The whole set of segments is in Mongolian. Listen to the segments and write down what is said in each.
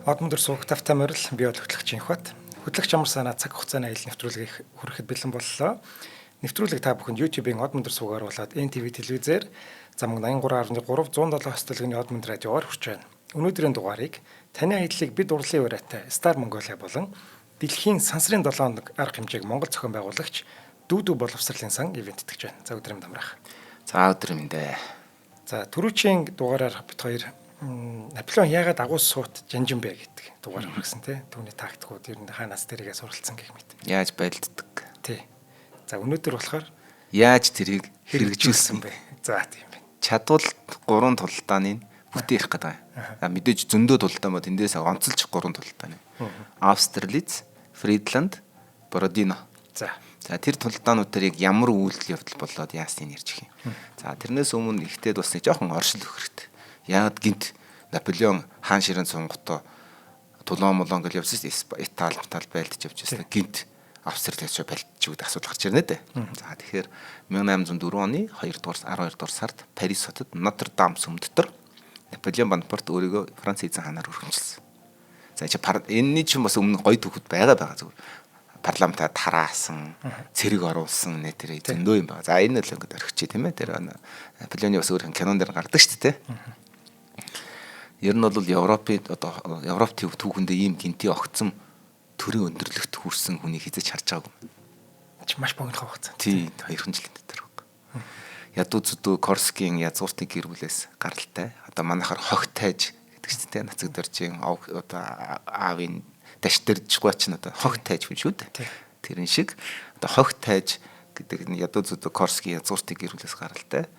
Од мөндөр суух тавтай морил би бол хөтлөгч Инхбат. Хөтлөгч амар санаа цаг хугацааны аялал нэвтрүүлгийг хүрэхэд бэлэн боллоо. Нэвтрүүлэг та бүхэнд YouTube-ийн Од мөндөр суугаар болоод NTV телевизээр замг 83.3 107 хөстөлгөний Од мөндөр радиогоор хүрч байна. Өнөөдрийн дугаарыг таны аяллыг бид урлын уриатай Star Mongolia болон дэлхийн сансрын 7 хоног арга хэмжээг Монгол зохион байгуулагч Дүүдүү боловсролын сан ивент итгэж байна. За өдрийн дамрах. За өдрийн мэндэ. За түрүүчийн дугаараар бид хоёр Наполеон яагаад агуу суут жанжин бэ гэдэг дугаар хүргэсэн тий. Түүний тактикууд ер нь хаанаас тэрийгэ суралцсан гэх мэт. Яаж байлддаг. Тий. За өнөөдөр болохоор яаж тэрийг хэрэгжүүлсэн бэ? За тийм байна. Чадвал гурван тулдааны бүтээх гэдэг. За мэдээж зөндөө тулдаан ба тэндээс онцолж гурван тулдааны. Австерлиц, Фридланд, Бородино. За. За тэр тулдаануудаар яг ямар үйлдэл явдал болоод яасныг ярьж их юм. За тэрнээс өмнө ихтэй бас нэг жоохон оршил өгөх хэрэгтэй. Яагаад гинт Наполеон хаан ширээн сунгатаа Тулон молон гэж явсан шүү дээ. Итали, Итали байлдаж явж байсан. Гинт Австралиач байлдаж гэдэг асуудал гарч ирнэ дээ. За тэгэхээр 1804 оны 2 дугаар 12 дугаар сард Парис хотод Нотр Дам сүм дотор Наполеон Бонапарт өөрийгөө Франц эзэн хаанаар өргөмжилсөн. За чи энэний чинь бас өмнө гоё түүхүүд байгаа зүгээр. Парламентаа тараасан, цэрэг оруулсан нэ тэр зөндөө юм байна. За энэ л ингээд орхичих тийм ээ. Тэр Наполеоны бас өөр кинон дээр гардаг шүү дээ. Ер нь бол Европын одоо Европ түүхэндээ ийм гинти огцом төрийн өндөрлөгт хүрсэн хүнийг хизэж харж байгаагүй. Чи маш богино хугацаа. Тий, 2 жилийн дотор баг. Ядуу зүдүү Корскийн язгууртын гэр бүлээс гаралтай. Одоо манайхаар хог тайж гэдэг чинь тий нацаг доржийн одоо аавын дашдэржгүй чинь одоо хог тайж хүн шүү дээ. Тэрэн шиг одоо хог тайж гэдэг нь ядуу зүдүү Корскийн язгууртын гэр бүлээс гаралтай.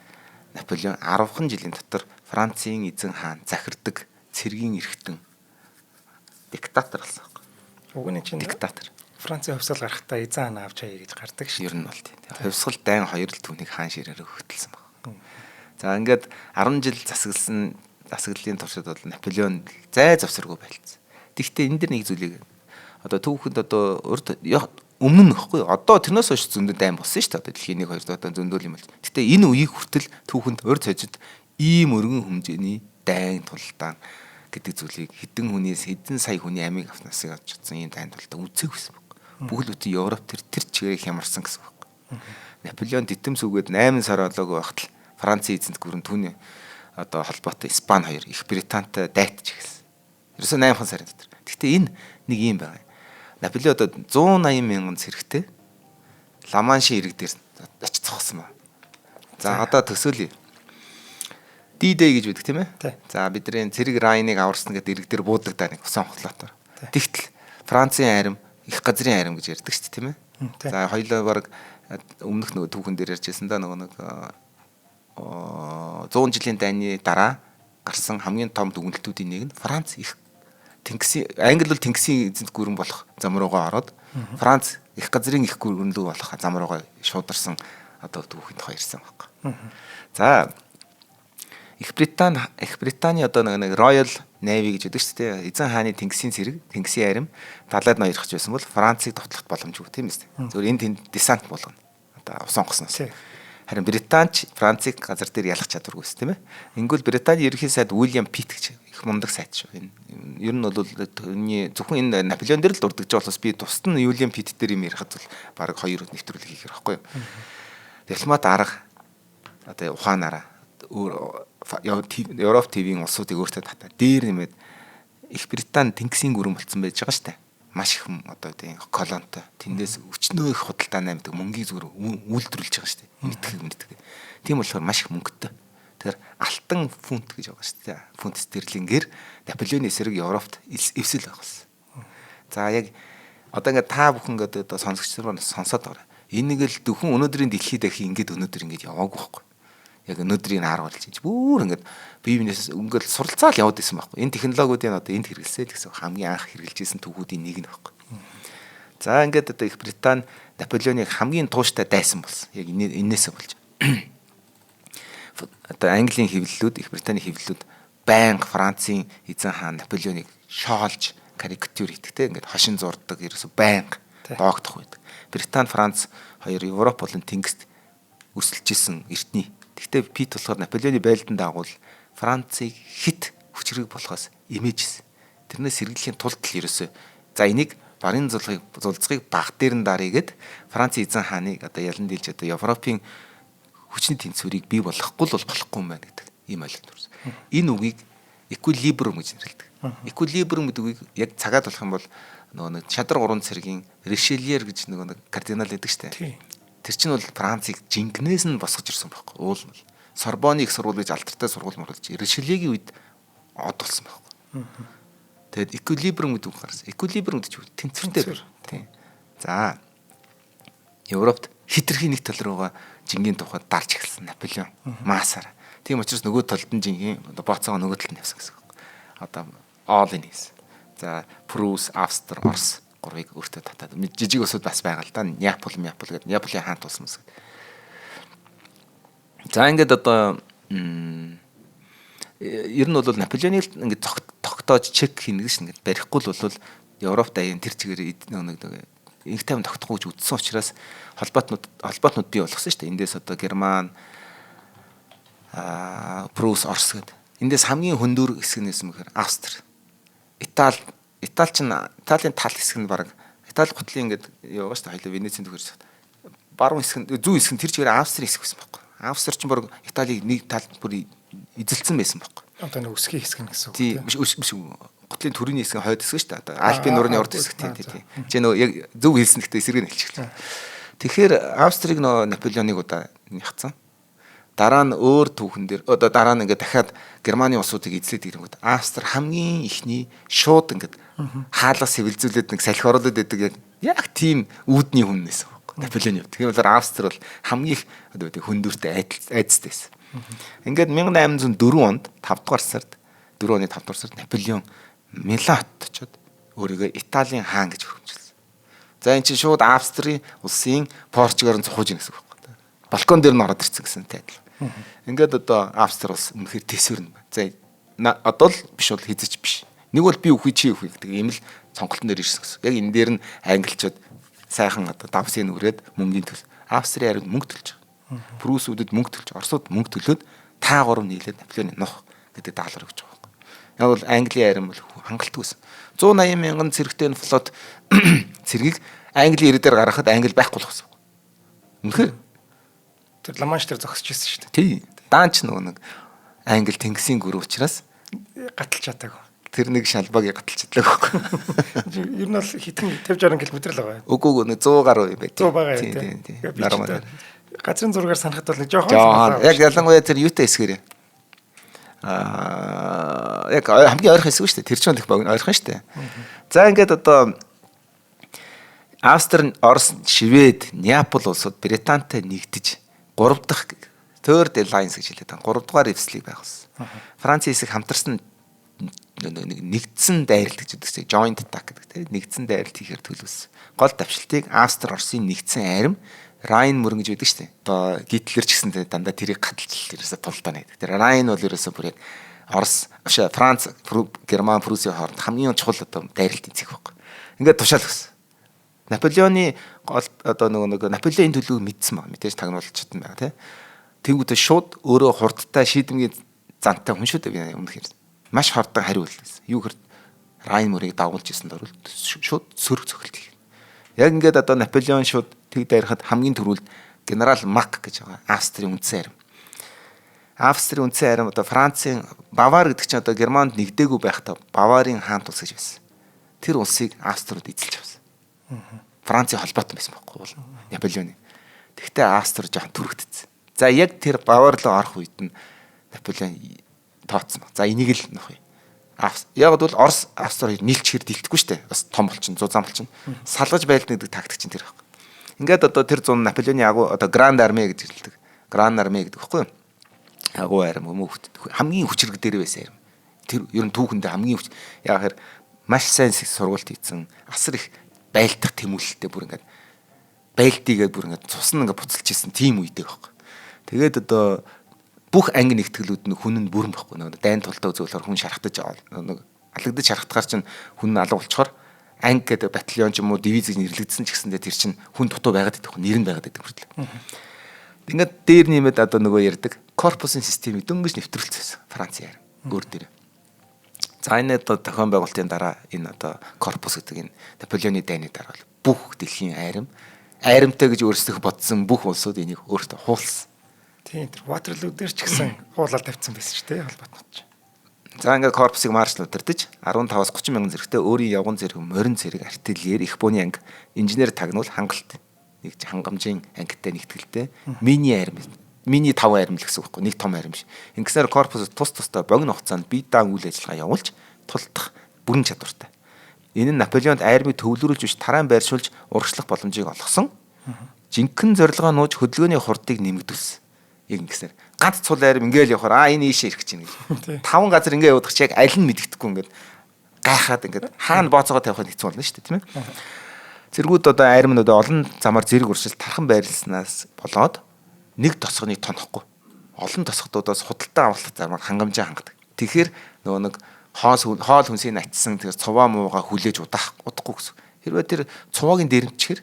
Наполеон 10 жилийн дотор Францын эзэн хаан захирдаг цэргийн эрхтэн диктатор болсон байхгүй. Уг нь чинь диктатор. Францын хувьсгал гарахдаа эзэн хаан авч хаяа гэж гардаг шүү. Ер нь бол тийм. Хувьсгал дайн хоёр л түүнийг хаан ширээр хөтөлсөн баг. За ингээд 10 жил засагласан засаглалын туршид бол Наполеон зай завсаргүй байлцсан. Тэгвэл энэ дэр нэг зүйлийг одоо түүхэнд одоо урд өмнө нь нөхгүй. Одоо тэрнээс хойш зөндөө дайн болсон шүү дээ. Одоо дэлхийн 1 2 дахь одоо зөндөл юм бол. Гэтэ энэ үеийг хүртэл түүхэнд урд хожид ийм өргөн хэмжээний дайн тулдаан гэдэг зүйлийг хэдэн хүнээс хэдэн сая хүний амийг авснасыг авч чадсан ийм дайн тулдаан үзээг байсан баг. Бүхэл бүтэн Европ тэр чигээр хямарсан гэсэн үг. Наполеон титэм сүгээд 8 сар болоогүй байхад л Францын эзэнт гүрэн түүний одоо холбоотой Испани хоёр Их Британтай дайтж эхэлсэн. Ерөөсөө 8 сарын дотор. Гэтэ энэ нэг юм байгаа. Наполеон одоо 180 мянган цэрэгтэй Ламаншийн ирэг дээр очиж зогссон ба. За одоо төсөөлье. D-Day гэж байдаг тийм ээ. За бидний цэрэг Райныг аварсан гэдэг ирэг дээр буудлагдаа нэг усан хохлоотор. Тэгтэл Францын арим, их газрын арим гэж ярьдаг шүү дээ тийм ээ. За хоёлоо баг өмнөх нөгөө түүхэн дээр ярьжсэн да нөгөө нэг 100 жилийн дайны дараа гарсан хамгийн том дүгнэлтүүдийн нэг нь Франц их Тэнгисийн Англи бол Тэнгисийн эзэнт гүрэн болох зам руугаа ороод Франц их газрын их гүрэн рүү болох зам руугаа шуударсан одоо түүхэнд тухай ярьсан байхгүй. За Их Британий одоо нэг Royal Navy гэж байдаг шүү дээ. Эзэн хааны Тэнгисийн цэрэг, Тэнгисийн арим далайд ноёрхож байсан бол Францыг довтлох боломжгүй тийм ээ. Зөвхөн энэ тэнд десант болгоно. Одоо усан онгоцноос. Харин Британч Францыг газар дээр ялах чадваргүй байсан тийм ээ. Ингүүл Британий ерөнхий сайд Уильям Питт гэж их мундаг сайд шүү. Энэ ер нь бол түүний зөвхөн энэ Наполеон дээр л дурдж байгаа болохоос би тусад нь Уильям Питт дээр юм ярихад бол бараг хоёр нэвтрүүлэг хийх байхгүй юу. Дипломат арга одоо ухаанаараа өөр Европ ТV-ийн улсуудыг өөртөө татаа дээр нэмээд Их Британи Тэнгисийн гүрэн болцсон байж байгаа шүү дээ. Маш их одоо тийм колонтой. Тэндээс өчнөө их худалдаа наймдаг мөнгийг зүгээр үйлдвэрлэж байгаа шүү дээ. Мэддэг. Тийм болохоор маш их мөнгөтэй. Тэгэхээр алтан фунт гэж байгаа шүү дээ. Фунт стерлингээр Наполеоны эсрэг Европт эвсэл байгуулсан. За яг одоо ингээд та бүхэн ингээд одоо сонсогч нар сонсоод байгаа. Энэ нэг л дөхөн өнөөдрийн дэлхийд дахин ингээд өнөөдөр ингээд яваагүй байхгүй. Яг өнөөдрийн арга барил чинь бүр ингээд бие биенээс ингээд суралцаал яваад исэн байхгүй. Энэ технологиудын одоо энд хэрэгэлсээ л гэсэн хамгийн анх хэрэгжилж исэн түүхүүдийн нэг нь байхгүй. За ингээд одоо Их Британи Наполеоныг хамгийн тууштай дайсан болсон. Яг энээсээ болж. Одоо Английн хэвлэлүүд, Их Британий хэвлэлүүд байнга Францын эзэн хаан Наполеоныг шоолж карикатюр хийдэг те ингээд хошин зурдаг ерөөсө байнга доогдох байдаг. Британи, Франц хоёр Европ болон Тэнгист өрсөлдөж исэн эртний. Гэхдээ Пит болохоор Наполеоны байлдан дагуул Францыг хит хүчрэг болохоос эмээжсэн. Тэрнээс сэргийлэхийн тулд л ерөөсөө за энийг барын зулцгийг баг дээр нь даръя гэд Францын эзэн хааныг одоо ялан дийлж одоо Европын хүчний тэнцвэрийг бий болгохгүй л болохгүй юм байна гэдэг ийм ойлголт төрсөн. Энэ үгийг эквилибриум гэж нэрлэдэг. Эквилибриум гэдэг үгийг яг цагаад болох юм бол нөгөө нэг шадар гурван цэргийн Ришельер гэж нөгөө нэг кардинал гэдэг штэ. Тэр чинь бол Францыг жинкнээс нь босгож ирсэн байхгүй. Уул нь бол Сорбоны их сургууль гэж алдартай сургууль мурлаж Ришельегийн үед од болсон байхгүй. Тэгээд эквилибриум гэдэг үг гарсан. Эквилибриум гэдэг чинь тэнцвэртэй. Тийм. За Европт хитрхи нэг тал руугаа жингийн тухай дарж эхэлсэн Наполеон маасаар. Тийм учраас нөгөө талд нь жингийн одоо бооцоогоо нөгөө талд нь явсан гэсэн үг. Одоо all in хийсэн. За Прус, Австри, Орос гурвыг өөртөө татаад жижиг улсууд бас байгаа л да. Неаполь, Мяполь гэдэг Неаполийн хаант болсон мэс. За ингээд одоо ер нь бол Наполеоныг ингээд тогтоож чек хийнэ гэж ингээд барихгүй л бол Европт аян тэр чигээр нэг инх тайван тогтохгүй гэж үзсэн учраас холбоотнууд бий болгосон шүү дээ. Эндээс одоо Герман, Прус, Орос гэдэг. Эндээс хамгийн хөндөр хэсэг нь юм гэхээр Австри. Итали чинь Италийн тал хэсэг нь баг Итали гутлын ингээд яваа шүү дээ. Хоёлаа Венецийн төгөрч. Баруун хэсэг нь зүүн хэсэг нь тэр чигээр Австри хэсэг байсан байхгүй. Австри чинь баг Италийг нэг тал бүр эзэлсэн байсан байхгүй. Одоо нэг өсгийн хэсэг нь гэсэн үг тийм. Биш биш гутлын төрийн хэсэг хойд хэсэг шүү дээ. Одоо Альпийн нуурны урд хэсэг тийм тийм. Чи нөө яг зөв хэлсэн гэхдээ эсрэг нь хэлчихлээ. Тэгэхээр Австрийг нөө Наполеоныг удаа нягцсан. Дараа нь өөр түүхэн дээр одоо дараа нь ингээд дахиад Германы улсуудыг эзлээд ирэнгүүт Австри хамгийн ихний шууд ингээд хаалга сэвэлзүүлээд нэг салхи оруулаад байдаг яг тийм үүдний хүн нэсэн байхгүй. Наполеоны хувьд. Тэгэхээр бол Австри бол хамгийн их одоо хөндөртэй айдастай байсан. Ингээд 1804 онд 5 дугаар сард 4 оны 5 дугаар сард Наполеон Милан хотод очиод өөрийгөө Италийн хаан гэж хөрөмжилсэн. За эн чинь шууд Австрийн улсын Португалаар нь цухууж ийн гэсэн үг байхгүй. Балкон дээр нь ороод ирсэн гэсэн тайлбар. Ингээд одоо Австри улс үнэхээр төсвөрнө. За одоо л биш бол хизэж биш. Нэг бол би үхий чи үхий гэдэг ийм л сонголтон дээр ирсэн гэсэн. Яг энэ дээр нь англичууд сайхан одоо давсын нүрээд мөнгөний төл. Австрийн хариуд мөнгө төлж байгаа. Прусүүдэд мөнгө төлж, Оросууд мөнгө төлөөд та гурав нийлээд Наполеоны нух гэдэг даалгавар өгч байгаа байхгүй. Яг бол Английн арим бол хангалтгүй байсан. 180 мянган цэрэгтэй флот цэргийг Английн ирээдээр гаргахад Англи байхгүй болох гэсэн. Үнэхээр тэр Ламанш дээр зогсож ирсэн шүү дээ. Тий. Даанч нөгөө нэг Англи тэнгисийн гүрэн учраас гаталж чадаагүй. Тэр нэг шалбааг гаталж чадлаа байхгүй. Ер нь бол хитэн 50 60 км л байгаа. Үгүй үгүй 100 гаруй юм байт. 100 байгаа юм тий. Нармаар. Газрын зургаар санахад бол нэг жоохон. Яг ялангуяа тэр юутай хэсгэрээ. Яг хамгийн ойрхон хэсэг шүү дээ. Тэр чинь их богино ойрхон шүү дээ. За ингээд одоо Австри, Орос, Швед, Неаполь улсууд Британтай нэгдэж 3 дахь Third Alliance гэж хэлээд байгаа. 3 дугаар эвслийг байгуулсан. Францын хэсэг хамтарсан нэг нэгдсэн дайралт гэж үздэг. Joint attack гэдэг тийм нэгдсэн дайралт хийхээр төлөвлөсөн. Гол давшилтыг Австри, Оросын нэгдсэн арим Райн мөрөн гэж байдаг шүү дээ. Одоо Гитлер ч гэсэн дандаа тэрийг гаталж ерөөсө тултаана гэдэг. Тэр Райн бол ерөөсө бүр яг Орос, Франц, Герман, Пруссийн хооронд хамгийн чухал одоо дайралтын цэг байхгүй. Ингээд тушаал өгсөн. Наполеоны гол одоо нөгөө нэг Наполеон төлөвийг мэдсэн баг. Мэдээж тагнуулж чадсан байгаа тий. Тэнгүүтээ шууд өөрөө хурдтай шийдэмгийн зантай хүн шүү дээ өмнөх юм. Маш хурдан хариу үлдсэн. Юу гэхээр Райн мөрийг дагуулж исэн дөрвөл шууд сөрөг цохилт хийх. Яг ингээд одоо Наполеон шууд тэг дайрахад хамгийн түрүүлд генерал Мак гэж байгаа Австрийн үндсэн арим. Австрийн үндсэн арим одоо Францын Бавар гэдэг чинь одоо Германд нэгдээгүй байхдаа Баварын хаант улс гэж байсан. Тэр улсыг Авструуд эзэлж авсан. Францын холбоотой байсан байхгүй бол Наполеоны. Тэгвэл Австри жоохон түрэгдсэн. За яг тэр Бавар руу орох үед нь Наполеон тооцсон баг. За энийг л нөхөө. Яг бол Орос Австри нийлчихэр дийлдэхгүй шүү дээ. Бас том болчин, зузаан болчин. Салгаж байлна гэдэг тактик чинь тэр байхгүй. Ингээд одоо тэр зун Наполеоны агуу одоо Гранд Арми гэж хэлдэг. Гранд Арми гэдэг байхгүй юу? Агуу арим юм уу? Хамгийн хүчрэг дээр байсан арим. Тэр ер нь түүхэндээ хамгийн хүч. Яг хэр маш сайн сургалт хийцэн, асар их байлдах тэмүүлэлтэй бүр ингээд байлдыгээд бүр ингээд цус нь ингээд буцалж исэн тийм үедээ байхгүй. Тэгээд одоо бүх анги нэгтгэлүүд нь хүн нь бүрэн байхгүй. Нэг дайн тулдаа үзүүлэхээр хүн шархтаж нэг алагдаж шархтахаар чинь хүн нь алга болчоор анги гэдэг батальон ч юм уу дивиз гэж нэрлэгдсэн ч гэсэндээ тэр чинь хүн дутуу байгаад идэх нэр нь байгаад идэх хүртэл. Ингээд дээр нэмээд одоо нөгөө ярьдаг корпусын системийг дөнгөж нэвтрүүлсэн Францын арим өөр дээр. За энэ одоо зохион байгуулалтын дараа энэ одоо корпус гэдэг энэ Наполеоны дайны дараа бол бүх дэлхийн айрам айрамтай гэж өөрсдөө бодсон бүх улсууд энийг өөртөө хуулсан. Тийм, тэр Ватерлоо дээр ч гэсэн хуулаад тавьсан байсан ч тийм холбоотнууд ч. За ингээд корпусыг маршал удирдах 15-аас 30 мянган зэрэгтэй өөрийн явган зэрэг, морин зэрэг, артиллери, их бууны анги, инженер тагнуул хангалт нэг хангамжийн ангитай нэгтгэлтэй мини арми, мини 5 арми л гэсэн үг байхгүй, нэг том арми биш. Ингэснээр корпус тус тусдаа богино хугацаанд бие даан үйл ажиллагаа явуулж тулдах бүрэн чадвартай. Энэ нь Наполеонд армийг төвлөрүүлж биш тараан байршуулж урагшлах боломжийг олгосон. Жинхэнэ зорилгоо нууж хөдөлгөөний хурдыг нэмэгдүүлсэн. Яг ингэснээр ганц цул арим ингээл явахаар энэ ийшээ ирэх гэж байна гэж. Таван газар ингээ явуудах чи яг аль нь мэддэхгүй ингээд гайхаад ингээд хаана бооцоогоо тавихад хэцүү болно шүү дээ, тийм ээ. Цэргүүд одоо арминууд олон замаар зэрэг уршил тархан байрлалснаас болоод нэг тосгоныг тонохгүй. Олон тосгодуудаас худалдан авах замаар хангамжаа хангадаг. Тэгэхээр нөгөө нэг хоол хүнсийг атсан тэр цуваа муугаа хүлээж удахгүй гэсэн. Хэрвээ тэр цуваагийн дэрэмчээр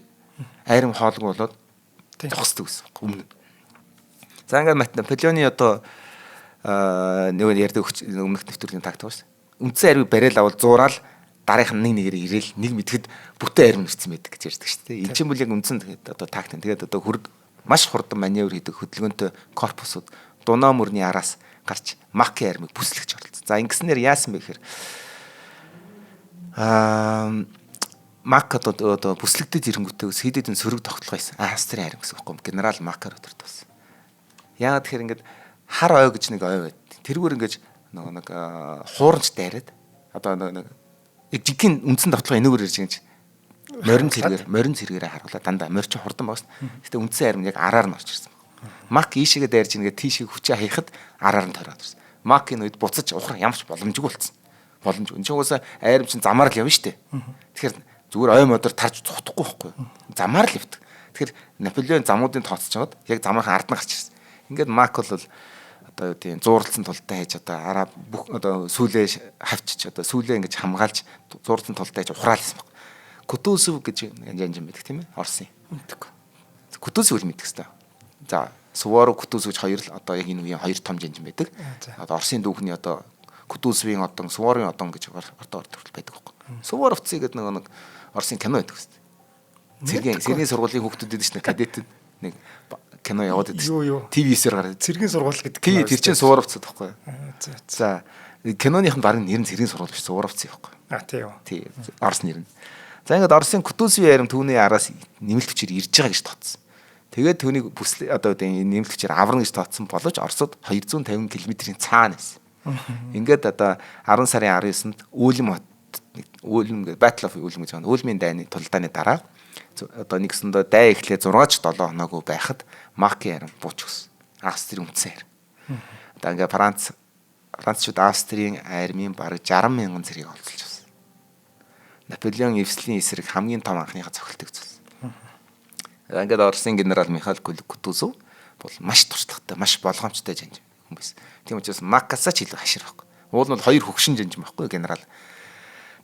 арим хоолгүй болоод зогсдог гэсэн өмнө. За ингээд Наполеоны одоо нөгөө ярьдаг өмнөх нэвтрүүлгийн тактик байна. Үндсэн армийг барайл авал зураал дараах нь нэг нэгээр ирээл нэг мэдэхэд бүтэн арим нэрсэн байдаг гэж ярьдаг шүү дээ. Энэ чинь бол яг үндсэн одоо тактик. Тэгээд одоо хөрд маш хурдан маневр хийдэг хөдөлгөөнтэй корпусууд Дунаа мөрний араас гарч Маки армийг бүслэгч оролцсон. За ингэснээр яасан бэ гэхээр Мак одоо бүслэгдэж ирэнгүүтээ хэд хэдэн сөрөг тогтолгоо хийсэн. Австрийн арми гэсэн үг байхгүй. Генерал Макар өдөрт болсон. Яагаад тэгэхээр ингээд хар ой гэж нэг ой байд. Тэрүүгээр ингээд нөгөө нэг хуурамч дайраад одоо нэг жинхэнэ үндсэн тогтолгоо энэгээр ирж ингэж морин цэргээрээ харуулаа дандаа морь чи хурдан багс. Гэтэ үндсэн арми яг араар нь орж ирсэн баг. Мак ийшээгээ дайрж ингээд тийшээ хүчээ хаяхад араар нь тойроод ирсэн. Мак энэ үед буцаж ухрах ямар ч боломжгүй болсон. Боломжгүй. Энэ чинь угаасаа айрам чинь замаар л явна шүү дээ. Тэгэхээр зүгээр ой модор тарж цухтахгүй байхгүй. Замаар л явдаг. Тэгэхээр Наполеон замуудын тооцож байгаад яг замынхаа ард нь гарч ирсэн. Ингээд Мак бол одоо юу тийм зуурлсан тултай хийж одоо араа бүх одоо сүүлээ хавчиж одоо сүүлээ ингэж хамгаалж зуурлсан тултай хийж ухраалсан баг. Кутузов гэж янз янз байдаг тийм ээ Орсын. Мэдгүй. Кутузов л мэддэг хэвээр. За Суворов Кутузов гэж хоёр л одоо яг энэ үеийн хоёр том жанжин байдаг. Одоо Орсын дүүхний одоо Кутузовын одон, Суворовын одон гэж одоо хүртэл байдаг байхгүй. Суворовцы гэдэг нэг Орсын кино байдаг хэвээр. Цэргийн сургуулийн хүүхдүүд байдаг шнэ кадетүүд нэг кино яваад байдаг. Юу. ТV-сээр гараад. Цэргийн сургууль гэдэг кино. Тэр чинь Суворовцы байхгүй. За. Киноных нь баг нэр нь цэргийн сургууль биш Суворовцы байхгүй. Тийм үү. Тий. Орос нэр нь. За ингээд Оросын Кутузовын арим түүний араас нэмэлт хүчээр ирж байгаа гэж тооцсон. Тэгээд түүнийг бүсл одоо энэ нэмэлт хүчээр аварна гэж тооцсон боловч Оросод 250 км-ийн цаана байсан. Ингээд одоо 10 сарын 19-нд Үүлэм хот Үүлэм гэдэг Battle of Үүлэм гэж байна. Үүлмийн дайны тулдааны дараа одоо нэгсэндээ дай эхлээ 6 ч 7 хоноогүй байхад Маки арим бууч өгсөн. Австрийн үндсэн арим. Одоо ингээ Францчууд Австрийн армийн бараг 60 мянган зэргийг олцолж авсан. Наполеон эвслийн эсрэг хамгийн том анхныхаа цохилтыг үзүүлсэн. Ингээд Оросын генерал Михаил Кутузов бол маш туршлагатай, маш болгоомжтой жанж хүн байсан. Тийм учраас Макасаа ч илүү хашир байхгүй. Уул нь бол хоёр хөгшин жанж байхгүй генерал.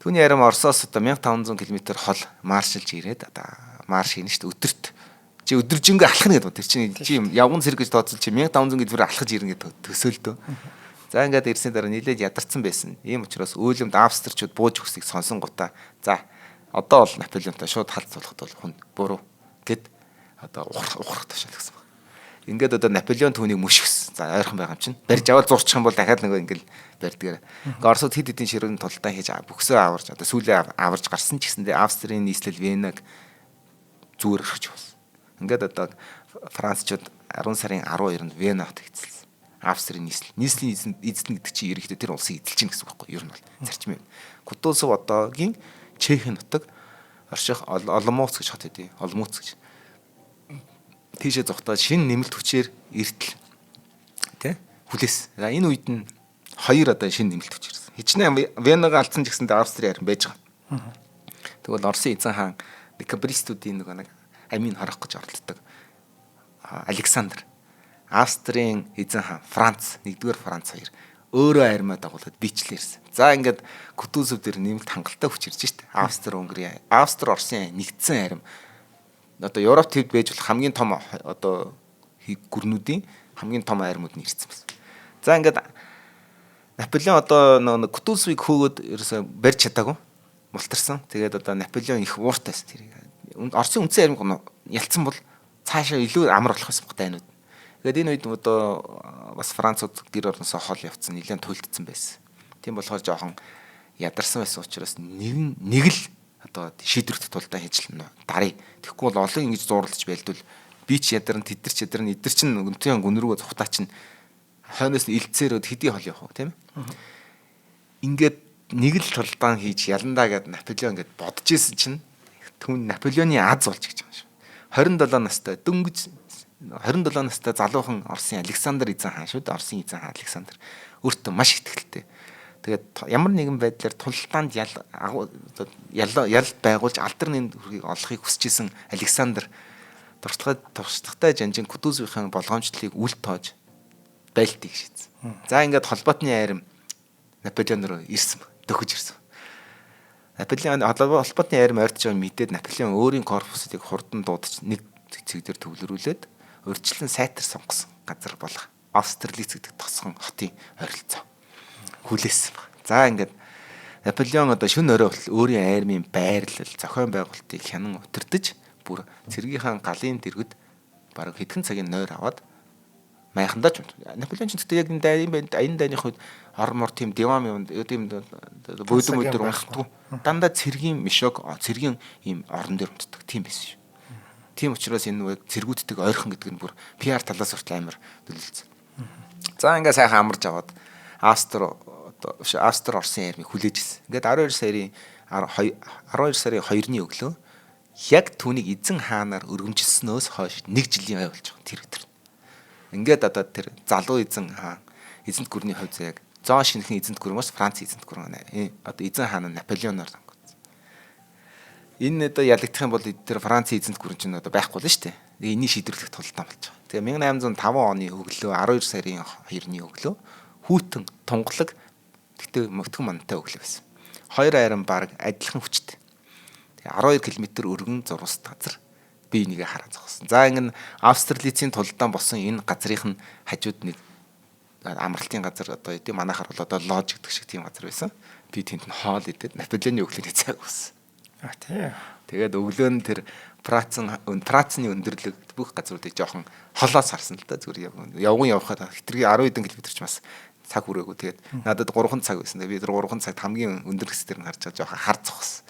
Түүний арим Оросоос одоо 1500 км хол маршилж ирээд одоо марш хийнэ шүү дээ. Өдөрт чи өдөржингөө алхах гэдэг. Тэр чинь чи явган зэрэг гэж тооцол чи 1500 км алхаж ирнэ гэдэг төсөөлдөө. За ингээд ирсний дараа нилээд ядарсан байсан. Ийм учраас үүлэмд австрчууд бууж өгсгийг сонсон гутаа за одоо бол Наполеонтой шууд халт суулгах бол хүн буруу гэд одоо ухрах тушаал гэсэн баг. Ингээд одоо Наполеон түүнийг мөшгсөн. За ойрхон байгаа юм чинь. Барьж аваад зурчих юм бол дахиад нөгөө ингээл барьдгаар. Ингээ Оросууд хэд хэдийн ширүүн тултаа хийж бүксөө аварж одоо сүүлээ аварж гарсан ч гэсэндээ Австрийн нийслэл Венаг зүгээр өрхөж явсан. Ингээд одоо Францчууд 10 сарын 12-нд Вена хотыг эзэлсэн. Австрийн нийслэл. Нийслийн эзэн гэдэг чинь ерөнхийдөө тэр улсыг эзэлж гин гэсэн үг байхгүй юу? Ер нь бол зарчим юм. Кутузов одоогийн Чехийн нутаг орших Оломоуц гэж хот хэдий. Олмууц гэж. Тийшээ зогтоод шинэ нэмэлт хүчээр эртэл тэ хүлээс. За энэ үед нь хоёр одоо шинэ нэмэлт хүч ирсэн. Хичнээн Венагаа алдсан ч гэсэндээ Австри харин байж байгаа. Тэгвэл Оросын эзэн хаан декабристүүдийн нэг амийг хорох гэж оролддог. Александр Австрийн эзэн хаан Франц, нэгдүгээр Франц хоёр өөрөө армиа дагуулад бичлээ ирсэн. За ингээд Кутузов дээр нэмэлт хангалттай хүч ирж штэ. Австри, Унгарын, Австри, Оросын нэгдсэн арми. Одоо Европ твд байж болох хамгийн том одоо гүрнүүдийн хамгийн том армиуд нь ирсэн байсан. За ингээд Наполеон одоо нэг Кутузовыг хөөгөөд ерөөсө барьж чадаагүй. Мултарсан. Тэгээд одоо Наполеон их ууртай байсан тэрийг. Оросын үндсэн армийг ялцсан бол цаашаа илүү амар болох байсан баг дайнууд. Тэгээд энэ үед одоо бас Францууд гэр орносоо хол явцсан, нэлээд туйлдсан байсан. Тийм болохоор жоохон ядарсан байсан учраас нэг л одоо шийдвэрт тулдаа хийж л даръя. Тэгэхгүй бол олон ингэж зуурлаж байлдвал би ч ядарна, тэд нар ч ядарна, эдэр чинь өнтгийн гүн рүүгээ зүхтаа чинь хойноос нь илцээрөөд хэдий хол явах вэ, тийм ээ. Ингээд нэг л тулдаан хийж яландаа гэд Наполеон гэд бодож исэн чинь түүн Наполеоны аз болж гэж байгаа юм шиг. 27 настай дөнгөж 27 настай залуухан Оросын Александр эзэн хаан шүү дээ. Оросын эзэн хаан Александр өөртөө маш ихтгэлтэй. Тэгээд ямар нэгэн байдлаар тулдаанд ял ял байгуулж алдар нэн хүрхийг олохыг хүсэж исэн Александр туршлагатай жанжин Кутузовын болгоомжлолыг үл тоож байлтыг шийдсэн. За ингээд холбоотны айрам Наполеон руу ирсэн, дөхөж ирсэн. Наполеон холбоотны айрам ойртож байгааг мэдээд Наполеон өөрийн корпусыг хурдан дуудаж нэг цэг дээр төвлөрүүлээд урьдчилан сайтар сонгосон газар болох Австерлиц гэдэг тосгон хотын ойролцоо хүлээсэн баг. За ингээд Наполеон одоо шөнө орой болтол өөрийн армийн байрлал, зохион байгуулалтыг хянан удирдах бүр цэргийнхаа галын дэргэд бараг хэдхэн цагийн нойр аваад майхандаа ч Наполеон ч гэхдээ яг энэ дайны үед ор мор тийм диван юм тийм бөөдөм өдөр унтдаггүй. Дандаа цэргийн мишог цэргийн ийм орон дээр унтдаг тийм байсан шүү. Тийм учраас энэ нэг цэргүүдтэйг ойрхон гэдэг нь бүр PR талаас хүртэл амар нөлөөлсөн. За ингээ сайхан амарч аваад Австри одоо Австри Оросын армийг хүлээж ирсэн. Ингээд 12 сарын 2-ны өглөө яг түүнийг эзэн хаанаар өргөмжилснөөс хойш нэг жилийн ай болж байгаа тэр өдөр. Ингээд одоо тэр залуу эзэн хаан эзэнт гүрний хувь заяаг зоон шинэхэн эзэнт гүрэн бас Франц эзэнт гүрэн одоо эзэн хаан нь Наполеоноор сонгогдсон. Энэ одоо ялагдах юм бол тэр Францын эзэнт гүрэн чинь одоо байхгүй л шүү дээ. Энийг шийдвэрлэх тулдаан болж байгаа. Тэгээ 1805 оны өглөө 12 сарын 2-ны өглөө хүйтэн тунгалаг гэтээ мөтгөн мантай өглөө байсан. Хоёр айран баг адилхан хүчтэй. Тэгээ 12 км өргөн зурвас газар би энийгээ хараа зогссон. За ингэн Австралицын тулдаан болсон энэ газрын нь хажууд нэг амралтын газар одоо тийм манайхаар бол одоо лож гэдэг шиг тийм газар байсан. Би тэнд нь хоол идээд Наполеоны өглөөний цаг болсон. А тий. Тэгээд өглөө нь тэр Працны өндөрлөг бүх газруудыг жоохон холоос харсан л да. Зүгээр явган явхад хитрхи 10 хэдэн километр ч бас цаг хүрээгүй. Тэгээд надад 3 цаг байсан. Би тэр 3 цагт хамгийн өндөр хэсгээр нь харж байгаа жоохон хар зогссон.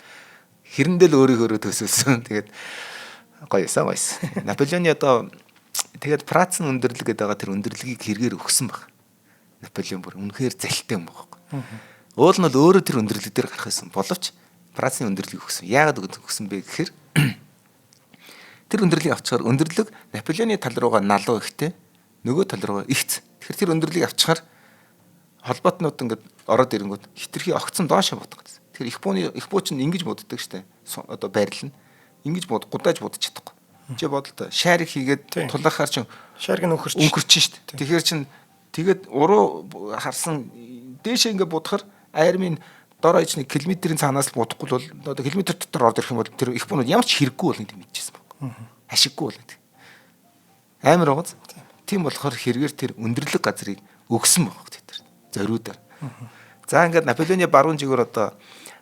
Хэрэндээ л өөрийнхөө төсөөлсөн. Тэгээд гоёсан гоёсан. Наполеоны одоо тэгээд Працны өндөрлөг гэдэг байгаа тэр өндөрлөгийг хэрэгээр өгсөн баг. Наполеон бүр үнэхээр залтай юм байгаа. Уул нь бол өөрөө тэр өндөрлөг дээр гарах байсан боловч Працны өндөрлөгийг өгсөн. Яагаад өгсөн бэ гэхээр тэр өндөрлөгийг авчихаар өндөрлөг Наполеоны тал руугаа налуу ихтэй нөгөө тал руугаа ихц. Тэгэхээр тэр өндөрлөгийг авчихаар холбоотнууд ингээд ороод ирэнгүүт хитрхи огцон доошо бодох гэсэн. Тэгэхээр их буу чинь ингэж боддог штэ. Одоо байрлал нь ингэж гудааж бодож чадахгүй. Чи бодолтой шаарик хийгээд тулахаар чинь шаарик нь өнгөрч штэ. Тэгэхээр чин тэгээд уруу харсан дээшээ ингээд бодохоор армийн дор хаяж нэг километрийн цаанаас л бодохгүй бол одоо километр дотор орж ирэх юм бол тэр их буунууд ямар ч хэрэггүй болно гэдэг мэдчихсэн баг. Ашиггүй болно гэдэг. Амар байгааз. Тийм болохоор хэрэгээр тэр өндөрлөг газрыг өгсөн баг тэд нар. Зориудаар. За ингээд Наполеоны баруун жигүүр одоо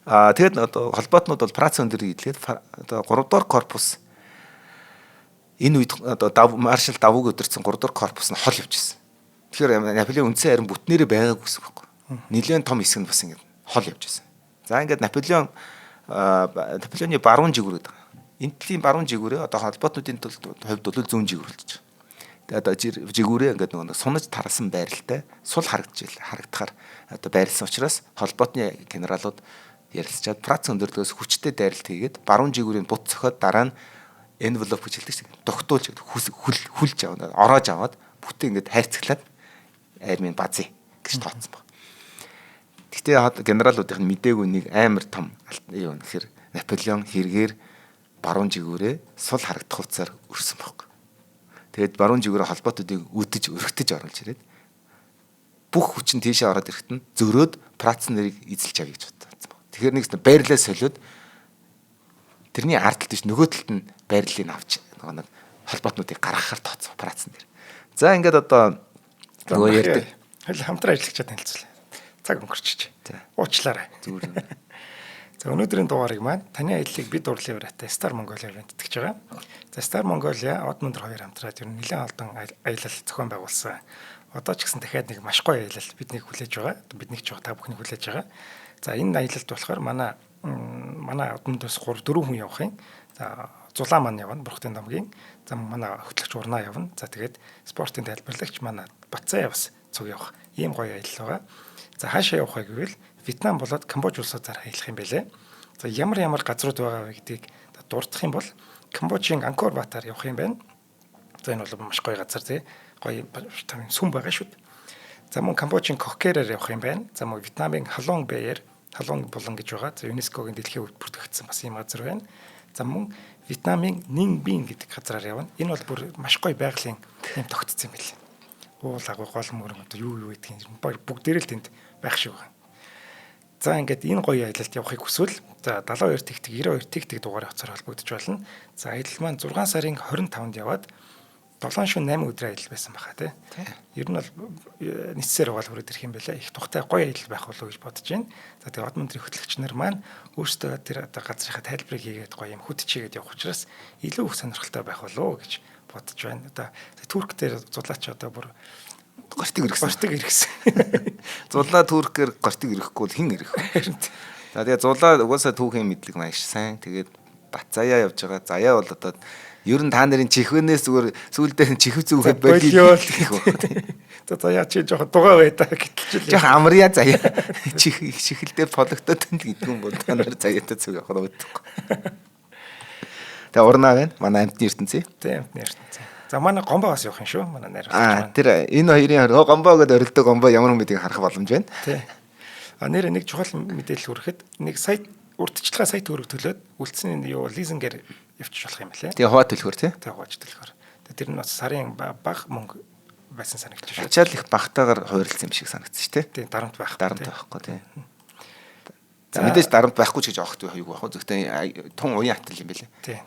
тэгээд одоо холбоотнууд бол Франц өндөрлөгийг идэлгээд одоо 3 дугаар корпус энэ үед одоо маршал Давуг өдөрцөн 3 дугаар корпус нь хол явчихсан. Тэгэхээр Наполеон үндсэн харин бүтнээрээ байгаагүй гэсэн үг байхгүй. Нилээн том хэсэг нь бас ингээд хол явж байсан. За ингээд Наполеоны баруун жигүүр гэдэг. Энэ төрлийн баруун жигүүрээ одоо холбоотнуудын хувьд бол зүүн жигүүр болчих. Тэгээд одоо жигүүрээ ингээд нөгөө сунаж тарсан байралтай сул харагдахаар одоо байрлсан учраас холбоотны генералууд ярилцчаад Франц өндөрлөгөөс хүчтэй дайралт хийгээд баруун жигүүрийн бут цохиод дараа нь envelope гэж хэлдэг чинь дугтуулж хүлж аваад ороож аваад бүтэн ингээд хайрцаглаад армийн базыг гэж тооцсон баг. Гэхдээ генералуудын мдээгүй нэг амар том юу гэхээр Наполеон хэрэгээр баруун жигүүрээ сул харагдах хувцаар өрсөн баг. Тэгээд баруун жигүүрээ холбоотуудыг үдэж өргөтөж оруулж ирээд бүх хүчин тийшээ ороод ирэхэд нь зөрөөд Прац нэрийг эзэлж авъя гэж бодсон баг. Тэгэхээр нэг байрлалаа солиод тэрний ард талд биш нөгөө талд нь байрлалыг авч нөгөө нэг холбоотнуудыг гаргахаар тооцсон Прац нэр. За ингээд одоо нөгөө ярьдаг. Хэл хамтран ажиллагчаа танилцуулъя. Цаг өнгөрчиж. Уучлаарай. Зүгээр. За өнөөдрийн дугаарыг маань таны аяллыг бид урлын ураатай Star Mongolia бэлтгэж байгаа. За Star Mongolia Одмөндөр хоёр хамтраад ер нь нэлээд олон аялал зохион байгуулсан. Одоо ч гэсэн дахиад нэг маш гоё аялал биднийг хүлээж байгаа. Биднийг ч та бүхнийг хүлээж байгаа. За энэ аялалд болохоор манай Одмөндрөөс 3 4 хүн явах юм. За Зулаа маань явна, Бурхтын домгийн. За манай хөтлөгч Урнаа явна. За тэгээд спортын тайлбарлагч манай Батцаа бас цуг явах. Ийм гоё аялал байгаа. За хаашаа явах вэ гэвэл Вьетнам болоод Камбож улсуудаар аялах юм байлээ. За ямар ямар газрууд байгаа вэ гэдгийг дурдах юм бол Камбожийн Ангкор Ватаар явах юм байна. За энэ бол маш гоё газар тий. Гоё юм сүм байгаа шүү дээ. За мөн Камбожийн Кокерээр явах юм байна. За мөн Вьетнамын Халонг Бэйэр, Халонг булан гэж байгаа. За ЮНЕСКО-гийн дэлхийн өвд бүртгэгдсэн бас ийм газар байна. За мөн Вьетнамын Нинбин гэдэг газраар явна. Энэ бол бүр маш гоё байгалийн юм тогтцсон юм билээ. Уул агуу гол мөрөн одоо юу гэдгийг бүгдээрээ л тэнд байх шиг байна. За ингээд энэ гоё аялалд явахыг хүсвэл за 72 тэгтэг 92 тэгтэг дугаарыг утсаар холбогдож болно. За аялал маань 6 сарын 25-нд яваад 7 шөнө 8 өдрийн аялал байсан баха тий. Ер нь бол нийцсээр угаал хүрээд ирэх юм байлаа. Их тухтай гоё аялал байх болов уу гэж бодож байна. За тэгээ Одмөндрийн хөтлөгч нар маань өөрсдөө тэр одоо газрынхаа тайлбарыг хийгээд гоё юм хөт чигээд явах учраас илүү их сонирхолтой байх болов уу гэж бодож байна. Одоо Турк дээр зулаач одоо бүр гортиг эргэсэн. Гортиг эргэсэн. Зулаа Туркээр гортиг эрэхгүй бол хэн эргэх вэ? За тэгээ зулаа угаасаа түүхийн мэдлэг маш сайн. Тэгээд Батзаяа явж байгаа. Заяа бол одоо ер нь та нарын чихвэнээс зүгээр сүүлдээ чихв зүүхэд болио гэх үү. За заяа чи жоохон дугаа бай та гэтэл жоохон амрья заяа. Чих чихэлдээ пологтоод тань гэдэг юм бол та нар заяатай цуг явах удахгүй. Тэгээ урнаа байна. Манай амтны ертөнцийн. Тийм амтны ертөнцийн. За манай Гомбо бас явах юм шүү. Манай найруулагч. Аа тэр энэ хоёрын Гомбо гэдээ орилдог Гомбо ямар хүн гэдгийг харах боломж байна. Тий. А нэр нэг чухал мэдээлэл хүргэхэд нэг сая урьдчилгаа сая төгрөг төлөөд үлдсэн юу лизингээр явчих болох юм лээ. Тэгээ хуваа төлөхөр тий. Тэгээ хувааж төлөхөр. Тэгээ тэр нь бас сарын бага мөнгө байсан санагдчих шүү. Ачаал их багтаагаар хувиралсан юм шиг санагдчих тий. Тий, дарамт байхгүй. Дарамт байхгүй тий. За мэдээж дарамт байхгүй ч гэж огт юу байх вэ? Зөвхөн тун уян хатал юм билээ. Тий.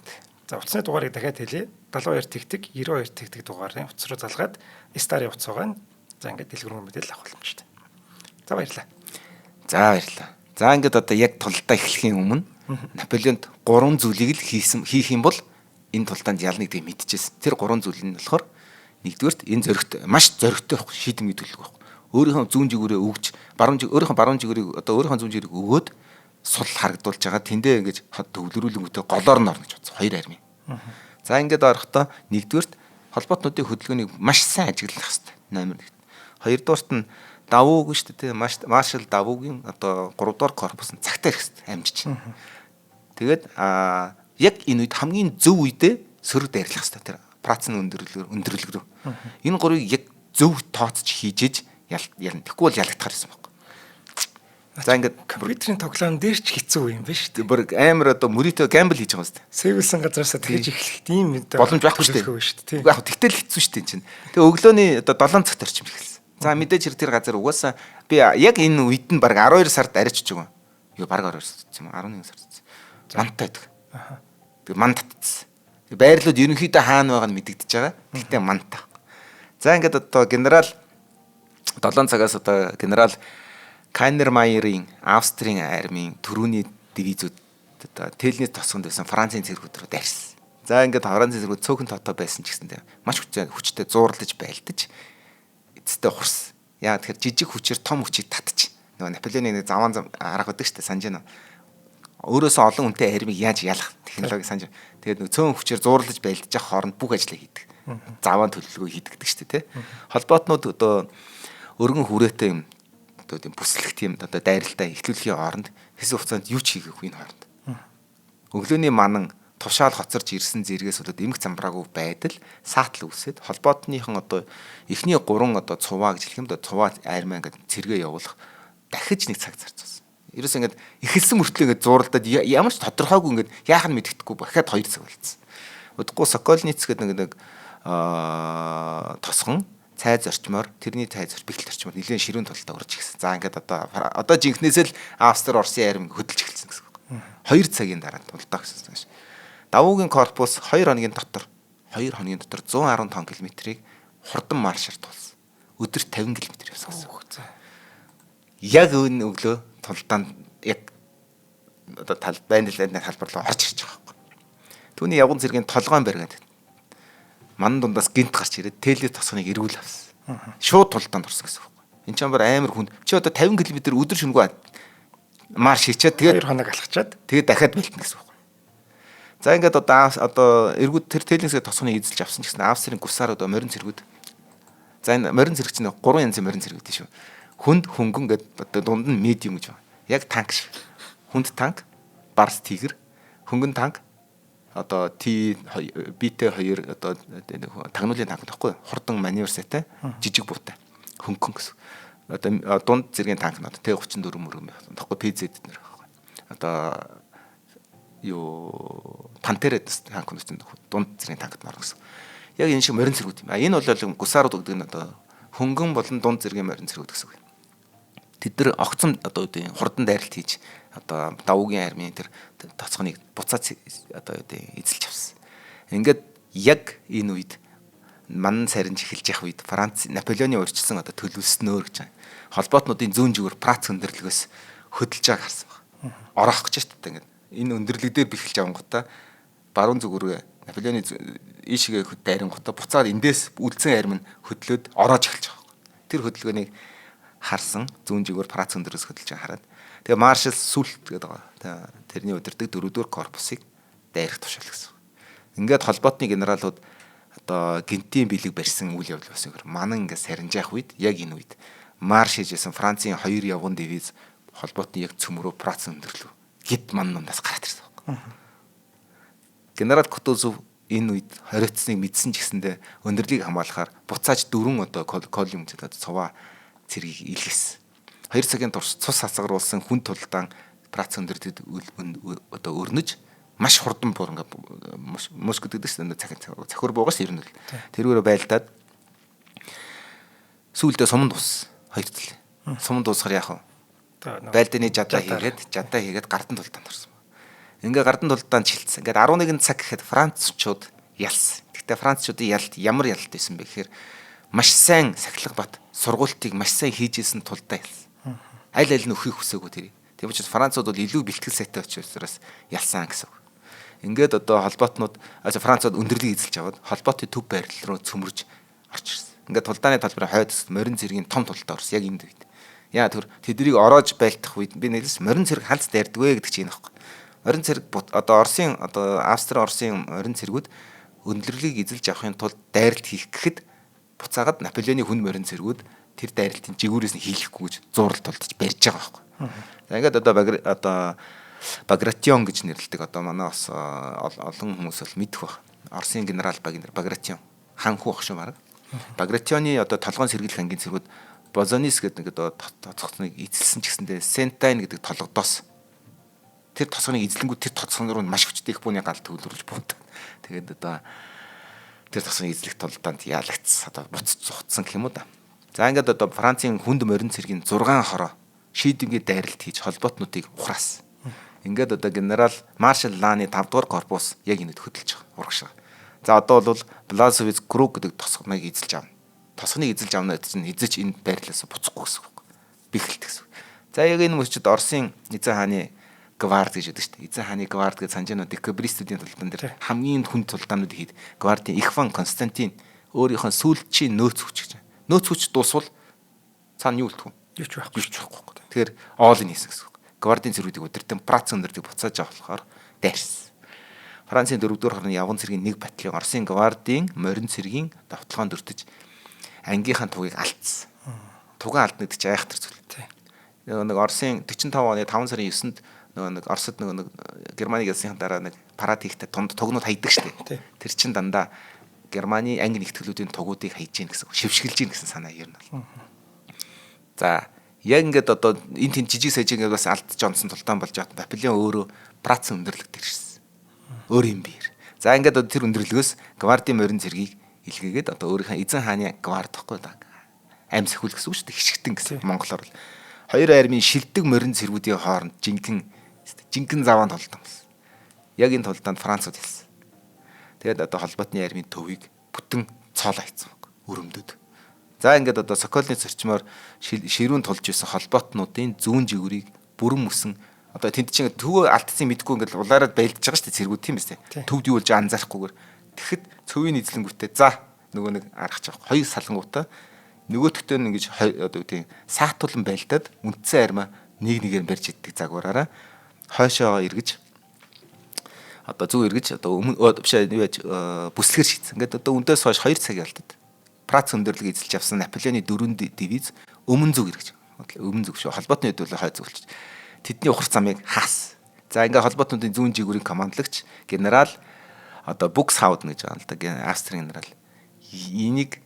За утасны дугаарыг дахиад хэлье. 72 тэгтэг 92 тэгтэг дугаарын утас руу залгаад Star-ын утас байгаа нь. За ингээд дэлгэрэнгүй мэдээлэл авах боломжтой. За баярлалаа. За баярлалаа. За ингээд одоо яг тулдаа эхлэхийн өмнө Наполеонд 3 зүйлийг л хийх юм бол энэ тулдаанд ялна гэдгийг мэдчихсэн. Тэр 3 зүйл нь болохоор нэгдүгээрт энэ зоригт маш зоригтой байх шийдэмгий төлөв байх. Өөрийнхөө зүүн жигүүрээ өгж өөрийнхөө баруун жигүүрийг одоо өөрийнхөө зүүн жигүүрийг өгөөд сул харагдуулж байгаа. Тэндээ ингэж төвлөрүүлэнгүүтээ голоор нь орно гэж бодсон. Хоёр арми. За ингээд орохдоо нэгдүгээрт холбоотнуудын хөдөлгөөнийг маш сайн ажиглах хэрэгтэй. Номер 1. Хоёрдугаарт нь Давууг шүү дээ, маршал Давуугийн одоо 3 дугаар корпус нь цагтаа ирэх хэрэгтэй амжиж. Тэгээд яг энэ үед хамгийн зөв үедээ сөрөг дайрлах хэрэгтэй. Тэр працны өндөрлөг рүү. Энэ гурыг яг зөв тооцож хийж ялна. Тэгэхгүй бол ялагдахаар байсан байхгүй. За ингээд компьютерийн тоглоом дээр ч хэцүү юм биш үү? Бүр амар одоо мөрийтэй гамбл хийж байгаа юм шүү дээ. Сэвэлсэн газараасаа тэгж эхлэх тийм боломж байхгүй шүү дээ. Үгүй яг тэгтэл хэцүү шүү дээ энэ чинь. Тэгээ өглөөний одоо 7 цагт орчим эхэлсэн. За мэдээж хэрэг тэр газар угаасаа би яг энэ үед нь баг 12 сард арайч чиг. Юу баг 12 сард юм 11 сард. Манттай байдаг. Тэгээ ман татцсан. Байрлууд ерөнхийдөө хаана байгааг нь мэдэгдэж байгаа. Тэгтээ мантай. За ингээд одоо генерал 7 цагаас одоо генерал Кайнермайерийн Австрийн армийн түрүүний дивизүүд одоо Телний тосгонд байсан Францын цэргүүд рүү дайрсан. За ингээд Францын цэргүүд цөөхөн тоотой байсан ч гэсэн маш хүчтэй зуурлаж байлдаж эцэстээ хурсан. Яа тэгэхээр жижиг хүчээр том хүчийг татчих. Нөгөө Наполеоны нэг заван арга байдаг шүү дээ санаж байна уу? Өөрөөсөө олон хүнтэй армийг яаж ялах технологи санаж. Тэгээд нөгөө цөөн хүчээр зуурлаж байлдаж явах хооронд бүх ажлыг хийдэг. Заван төлөвлөгөө хийдэг шүү дээ, тэ. Холбоотнууд одоо өргөн хүрээтэй юм одоо тийм бүслэх тийм одоо дайралтай эхлүүлэхийн оронд хэсэг хугацаанд юу ч хийгээгүй энэ хооронд. Өглөөний манан тушаал хоцорч ирсэн зэргээс болоод эмх замбраагүй байдал саатал үүсээд холбоотныхан одоо эхний 3 одоо цуваа гэж хэлэх юм да цуваа армаа ингээд цэргээ явуулах дахиж нэг цаг зарцуулсан. Ерөөс ингээд эхэлсэн мөртлөө ингээд зууралдаад ямар ч тодорхойгүй ингээд яах нь мэддэхгүй бахад 2 цаг болцсон. Удахгүй Сокольниц гэдэг нэг тосгон цай зорчмоор тэрний цай зорч бэлтэл орчмоор нэлээд ширүүн тулдаа урж ирсэн. За ингээд одоо жинхнээсээ л Австри Оросын арми хөдөлж эхэлсэн гэсэн үг. 2 цагийн дараа тулдаа гэсэн юм шиг. Давуугийн корпус 2 хоногийн дотор 2 хоногийн дотор 115 км-ийг хурдан маршаар тулсан. Өдөрт 50 км явсан гэсэн үг. Яг энэ өглөө тулдаанд яг одоо тал байнлын талбар руу орж ирж байгаа байхгүй. Түүний явган цэргийн толгойн бариад манан дундаас гинт гарч ирээд тэлээ тосгоныг эргүүл авсан. Шууд тулдаанд орсон гэсэн үг байхгүй. Энд чинь амар хүнд. Чи одоо 50 км өдөр шөнөгүй марш хийчээд тэгээд 2 хоног алхачаад тэгээд дахиад бэлтэн гэсэн үг. За ингээд одоо эргүүд тэр Теллинсгээ тосгоныг эзэлж авсан ч гэсэн Австрийн гусаар одоо морин цэргүүд. За энэ морин цэрэг чинь 3 янзын морин цэрэг гэдэг шүү. Хүнд, хөнгөн гэдэг одоо дунд нь медиум гэж байна. Яг танк шиг. Хүнд танк, Барс Тигр, хөнгөн танк одоо Т БТ2 одоо тагнуулын танк гэхгүй хурдан маневр сайтай жижиг буутай хөнгөн гэсэн. Одоо дунд зэргийн танк нь одоо Т34 мөрөм байхгүй ПЗ эднэр байхгүй. Одоо юу Пантера танкнууд чинь дунд зэргийн танкд орно гэсэн. Яг энэ шиг морин цэргүүд юм. А энэ бол гусаарууд гэдэг нь одоо хөнгөн болон дунд зэргийн морин цэргүүд гэсэн үг. Тэд нар огцом одоо үгүй хурдан дайралт хийж одоо давуугийн армийн тэр тоцгоныг буцаад одоо үгүй эзэлж авсан. Ингээд яг энэ үед манан сарнж эхэлж явах үед Франц Наполеоны урьдчилсан одоо төлөвлөснөөр гэж байна. Холбоотнуудын зүүн зүгэр Прац өндөрлөгөөс хөдөлж байгааг харсан байна. Ороох гэж шүү дээ ингээд. Энэ өндөрлөг дээр бэхэлж авангуудаа баруун зүгүүрээ Наполеоны ийшгээ дайрангуудаа буцаад эндээс үлдсэн арми нь хөдлөөд ороож эхэлж байгаа. Тэр хөдөлгөөнийг харсан зүүн зүгүүр Прац өндрөөс хөдөлж байгаа хараад тэгээ маршал Сүлт гэдэг байгаа. Тэрний удирдаг 4-р корпусыг дайрах тушаал гэсэн. Ингээд холбоотны генералууд одоо гинтийн бэлэг барьсан үйл явдал болсон юм. Манан ингээд сарнжаах үед яг энэ үед марш хийжсэн Францын 2 явган дивиз холбоотны яг цөмрөө Прац өндөрлөө гид ман дундаас гараад ирсэн байхгүй. Генерал Кутузов энэ үед хориотсныг мэдсэн ч гэсэндээ өндөрлийг хамгаалахаар буцааж дөрвөн одоо колюм гэдэг одоо цуваа цэргийг илгээсэн. 2 цагийн турш цус хасгаруулсан хүн тулдаан Прац өндөрлөд одоо өрнөж маш хурдан буур ингээ мөс гэдэг шүү дээ цахир буугаас ер нь л тэрүүрээ байлдаад сүүлдээ суманд тус хоёр тал. Суманд дуусахаар яах вэ? Байлдааны жадаа хийгээд гардан тулдаанд орсон. Ингээ гардан тулдаанд шилжсэн. Ингээд 11 цаг гэхэд францчууд ялсан. Гэхдээ францчуудын ялт ямар ялт байсан бэ гэхээр маш сайн сахилга бат сургуультыг маш сайн хийж исэн тулдаа ялсан. Аль аль нь өхийг хүсээгүй тэрийг. Тийм учраас францууд бол илүү бэлтгэл сайтай учраас ялсан гэсэн үг. Ингээд одоо холбоотнууд францууд өндөрлөгийг эзэлж аваад холбоотын төв байрлал руу цөмөрж орж ирсэн. Ингээд тулдааны талбарын хойд морин цэргийн том тулдаа орсон яг энд үед. Яа тэр тэднийг ороож байлдах үед би нэлээс морин цэрэг халз дайрдагвэ гэдэг чинь энэ байхгүй. Морин цэрэг одоо Оросын одоо Австри Оросын морин цэргүүд өндөрлөгийг эзэлж авахын тулд дайралт хийх гэхэд буцаагаад Наполеоны хүн морин цэргүүд тэр дайралтын жигүүрээс нь хийлэхгүй гэж зурал тулдаж барьж байгаа байхгүй. За ингээд одоо Багратион гэж нэрлэдэг одоо манай бас олон хүмүүс бол мэдэх байх. Оросын генерал Багратион хан хүү ах шүү марга. Багратионы одоо толгойн сэргийлэх ангийн цэргүүд Бозонис гэдэг нэг одоо тоцгоцныг эзэлсэн ч гэсэндээ Сентайн гэдэг толгодоос тэр тосгоныг эзлэнгүү тэр тоцгон руу маш хүчтэй их бууны гал төвлөрүүлж буудаг. Тэгээд одоо тэр тосгоныг эзлэх тулдаанд яалагдсан одоо буц зугтсан гэх юм уу да. За ингээд одоо Францын хүнд морин цэргийн 6 хороо шийдэмгий дайралт хийж холбоотнуудыг ухраасан. Ингээд одоо генерал маршал Ланы 5 дугаар корпус яг энэ хөдөлж байгаа урагш. За одоо бол Бласовиц Круг гэдэг тосгоныг эзэлж авна. Тосгоныг эзэлж авна гэдэг чинь эзэж энэ байрлалаас буцахгүй гэсэн үг. Бэхэлт гэсэн үг. За яг энэ мөчид Оросын эзэн хааны гвард гэж байдаг шүү дээ. Эзэн хааны гвард гэж санаж байна уу? Декабристүүдийн тулдаан дээр хамгийн хүнд тулдаануудыг хийд. Гвардын Ихван Константин өөрийнхөө сүүлчийн нөөц хүч гэж. Нөөц хүч дуусвал цаана юу үлдэх вэ? Юу ч байхгүй. Юу ч байхгүй. Тэгэхээр оол нь хийсэн гэсэн үг. Гвардын цэргүүдийг удирдан Прац өндөрлөг буцааж авах болохоор дайрсан. Францын 4-р хорны явган цэргийн нэг батальон Оросын гвардын морин цэргийн довтлогоонд өртөж ангийнхаа тугийг алдсан. Тугаан алдна гэдэг чинь айхтар зүйл. Нөгөө нэг Оросын 45 оны 5 сарын 9-нд нөгөө нэг Оросд нөгөө нэг Германыг ялсныхан дараа нэг парад хийхдээ тунд тугнууд хайдаг шүү дээ. Тэр чинь дандаа Германы анги нэгтгэлүүдийн тугуудыг хайж гин гэсэн, шившгэлж гин гэсэн санаа ер нь бол. За яг ингээд одоо энэ тэнд жижиг сажиг ингээд бас алдж онсон тулдаан болж байгаа. Наполеон өөрөө Прац өндөрлөг дэршсэн. Өөр юм биер. За ингээд одоо тэр өндөрлөгөөс гвардын морин цэргийг илгээгээд одоо өөрийнхөө эзэн хааны гвард гэхгүй да. Аим сахиул гэсэн үг шүү дээ. Хишгтэн гэсэн монголоор бол. Хоёр армийн шилдэг морин цэргүүдийн хооронд жинхэнэ заваан тулдаан болсон. Яг энэ тулдаанд францууд ялсан. Тэгээд одоо холбоотны армийн төвийг бүтэн цоолоо хийцэн баг. Өрөмдөд. За ингээд одоо Соколны зөрчмөр ширүүн тулж исэн холбоотнуудын зүүн жигүүрийг бүрэн мөсөн одоо тэнд чинь төвөө алдсан мэдгүй ингээд улаарад байлдаж байгаа шүү дээ цэргүүд тийм биз дээ. Төвд юу болж анзаарахгүйгээр. Тэгэхэд цөвийн эзлэнгүүтээ за нөгөө нэг аргач авах. Хоёр салангуудаа нөгөөтгтөө нь ингэж одоо юу гэдэг саатуулан байлдаад үндсэн армаа нэг нэгээр барьж иддэг загвараараа хойшоо эргэж одоо зүг эргэж одоо өмнө биш юу яаж бүслэхэр шийдсэн. Ингээд одоо өндөөс хойш 2 цаг ялдад. Прац өндөрлөг эзэлж авсан Наполеоны 4 дивиз өмнө зүг эргэж. Өмнө зүг шүү. Холбоотны хэд бол хой зүг болчих. Тэдний ухар замыг хаас. За ингээ холбоотнуудын зүүн жигүүрийн командлагч генерал одоо Буксхауден гэж байгаа л да. Австрийн генерал. Энийг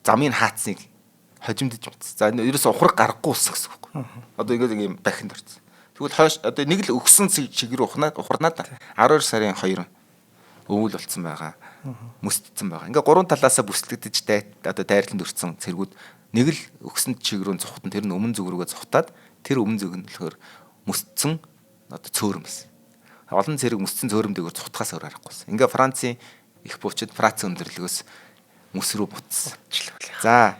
замын хаацныг хожимдож мэдсэн. За ерөөсө ухраг гаргагүй болсон гэсэн үг. Одоо ингээд юм бахинд орсон. Тэгвэл хойш одоо нэг л өгсөн чиг рүү ухнаад ухарнаа да. 12 сарын 2 өвөл болцсон байгаа. Мөсдсөн байгаа. Ингээ гурван талаасаа бүслэгдэж одоо дайрланд өртсөн цэргүүд нэг л өгсөн чиг рүү зухтан тэр нь өмнө зүг рүүгээ зухтаад тэр өмнө зүг нь болохоор мөсдсөн одоо цөөрөм байсан. Олон цэрэг мөсдсөн цөөрөм дээгүүр зухтахаас өөр аргагүй. Ингээ Францын их буучид Франц өндөрлөгөөс мөс рүү буцсан. За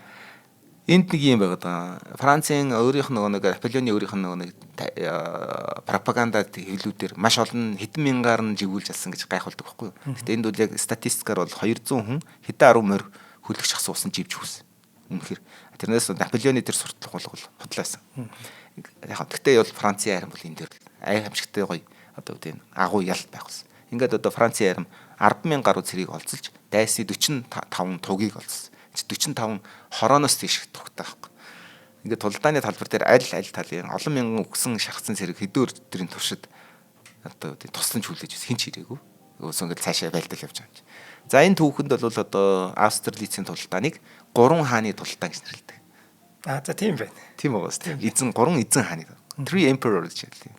энд нэг юм байгаад байгаа. Францын өөрийнх нь нөгөө нэг Наполеоны өөрийнх нь нөгөө нэг пропаганда хэвлүүдээр маш олон хэдэн мянгаар нь живүүлж алсан гэж гайхуулдаг байхгүй юу. Гэтэ энд бол яг статистикаар бол 200 хүн хэдэн 10 морь хөлөгч асуусан живж хүүсэн. Үнэхээр тэрнээс Наполеоны тэр суртлах бол худлаасан. Яг гэхдээ бол Францын арим бол энэ дээр гайхамшигтай гоё одоо үгүй агуу ялт байх болсон. Ингээд одоо Францын арим 10,000 гаруй цэргийг олзолж дайсны 45 тугийг олзсон. 45 хорооноос тийш тугтай байхгүй. Ингээд тулдааны талбар дээр аль аль талын олон мянган үгсэн шархсан цэрэг хэдэн өдрийн туршид одоо тусламж хүлээж байсан хин ч ирээгүй. Өөсөө ингээд цаашаа байлдал явж байгаа юм чи. За энэ түүхэнд бол одоо Австерлицийн тулдааныг гурван хааны тулдаан гэж нэрлэдэг. Аа за тийм байна. Тийм байгаа шүү дээ. Эзэн гурван эзэн хааны. Three Emperor гэж хэлдэг.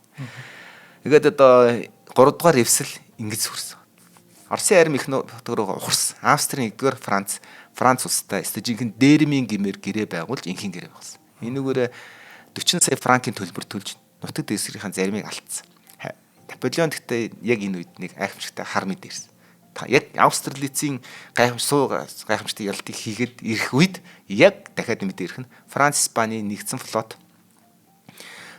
Тэгээд одоо 3 дугаар эвсэл ингэж сүрсэн. Оросын арми их нутаг ухарсан. Австрийн 1-р Франц Франц улстай өстө жинхэнэ дэрмийн гэмээр гэрээ байгуулж инхийн гэрээ байгуулсан. Энүүгээр 40 сая франкийн төлбөр төлж нутаг дэвсгэрийн заримыг алдсан. Наполеон гэхдээ яг энэ үед нэг айхамшигтай хар мэд ирсэн. Яг Австралицийн гайхамшигтай ялтыг хийгээд ирэх үед яг дахиад мэдээ ирэх нь Франц Испани нэгдсэн флот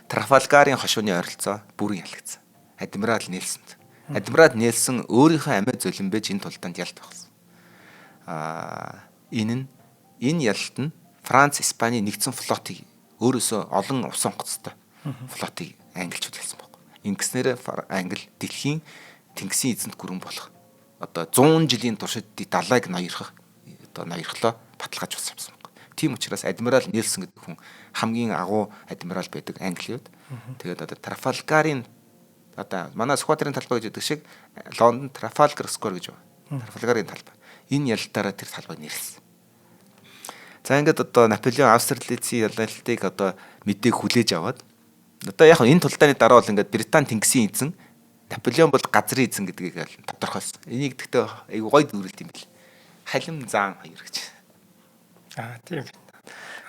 Трафалгарын хошууны ойролцоо бүрэн ялагдсан. Адмирал Нельсон. Адмирал Нельсон өөрийнхөө амиа золимбэж энэ тулдаанд ялт болсон. Энэ нь энэ ялалт нь Франц, Испани нэгдсэн флотыг өөрөөсөө олон усан онгоцтой флотыг англичууд ялсан баг. Ингэснээр Англи дэлхийн тэнгисийн эзэнт гүрэн болох одоо 100 жилийн туршид далайг ноёрхох одоо ноёрхлоо баталгаажуулсан юмсан баг. Тийм учраас адмирал Нельсон гэдэг хүн хамгийн агуу адмирал байдаг Англиуд. Тэгээд одоо Трафалгарын одоо манай Сүхбаатарын талбай гэж гэдэг шиг Лондон Трафалгар Сквер гэж байна. Трафалгарын талбай. Энэ ялалтаараа тэр талбайг нэрлсэн. За ингээд одоо Наполеон Австралицийн ялалтыг одоо мэдээг хүлээж аваад одоо яг энэ тулдааны дараа бол ингээд Британи тэнгисийн эзэн Наполеон бол газрын эзэн гэдгийг тодорхойлсон. Энийг гэхдээ айгу гой дүрэлт юм бэл. Халим заан хоёр гэж. Аа тийм.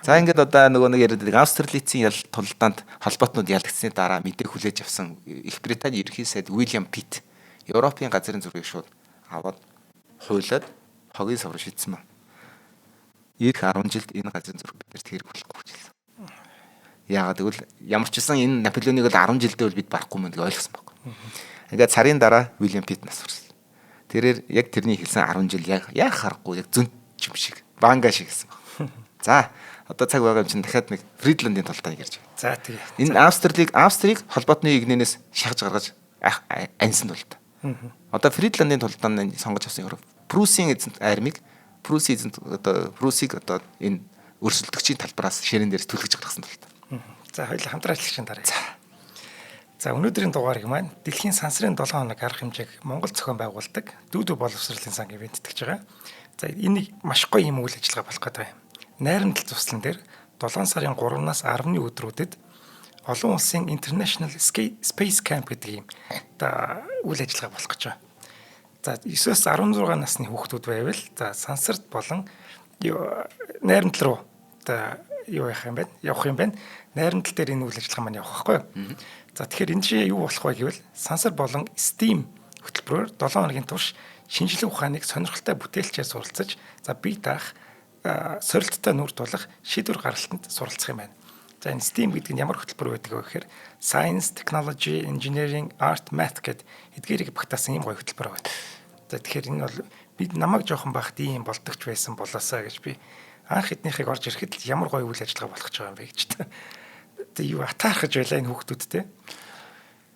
За ингээд одоо нөгөө нэг яриад байдаг Австралицийн ял тулдаанд холбоотнууд ялагдсны дараа мэдээг хүлээж авсан Их Британий ерөнхий сайд Уильям Питт Европын газрын зургийг шууд аваад хуулиад хогийн сав руу шийдсэн ба. Ирэх 10 жилд энэ газрын зураг бид нарт хэрэг болохгүй гэж хэлсэн. Яагаад гэвэл ямар ч байсан энэ Наполеоныг л 10 жилдээ бол бид барахгүй мөн гэж ойлгосон байхгүй. Ингээд сарын дараа Уильям Питт нас барсан. Тэрээр яг тэрний хэлсэн 10 жил яг яг харахгүй яг зөнт юм шиг банга шиг гэсэн баг. За одоо цаг байгаа юм чинь дахиад нэг Фридландын тулдааныг ярьж байна. За тэгээ. Энэ Австралиг Австрийг холбоотны игнэнээс шахаж гаргаж аньсан тулд. Одоо Фридландын тулдаанд сонгож авсан юм. Пруссийн эзэнт армийг Пруссийн эзэнт одоо Пруссийг одоо энэ өрсөлдөгчийн талбараас ширээн дээрс түлхэж гаргасан тулд. За хоёул хамтран ажиллагчийн дараа. За өнөөдрийн дугаарыг маань дэлхийн сансрын 7 хоног арга хэмжээг Монгол зохион байгуулдаг Дүү боловсролын сангийн ивент тэтгэж байгаа. За энийг маш гоё юм үйл ажиллагаа болох гэдэг юм. Найрамдал туслан дээр 7 сарын 3-наас 10-ны өдрүүдэд олон улсын International Space Camp гэдэг юм одоо үйл ажиллагаа болох гэж байгаа. За 9-өөс 16 насны хүүхдүүд байвал за сансарт болон найрамдал руу одоо юу яах юм бэ? Явах юм байна. Найрамдал дээр энэ үйл ажиллагаа маань явах байхгүй юу? За тэгэхээр энэ чинь юу болох вэ гэвэл сансар болон STEAM хөтөлбөрөөр 7 хоногийн турш шинжлэх ухааныг сонирхолтой бүтээлчээр суралцаж за бие даах сорилттой нүүр тулах шийдвэр гаргалтанд суралцах юм байна. За энэ STEAM гэдэг нь ямар хөтөлбөр байдаг вэ гэхээр Science, Technology, Engineering, Art, Math гэд эдгээрийг багтаасан ийм гоё хөтөлбөр байна. За тэгэхээр энэ бол бид намайг жоохон байхад ийм болдогч байсан болоосаа гэж би анх эднийхийг орж ирэхэд л ямар гоё үйл ажиллагаа болох гэж байгаа юм бэ гэж та. Тэгээ юу атаархаж байлаа энэ хүүхдүүд те.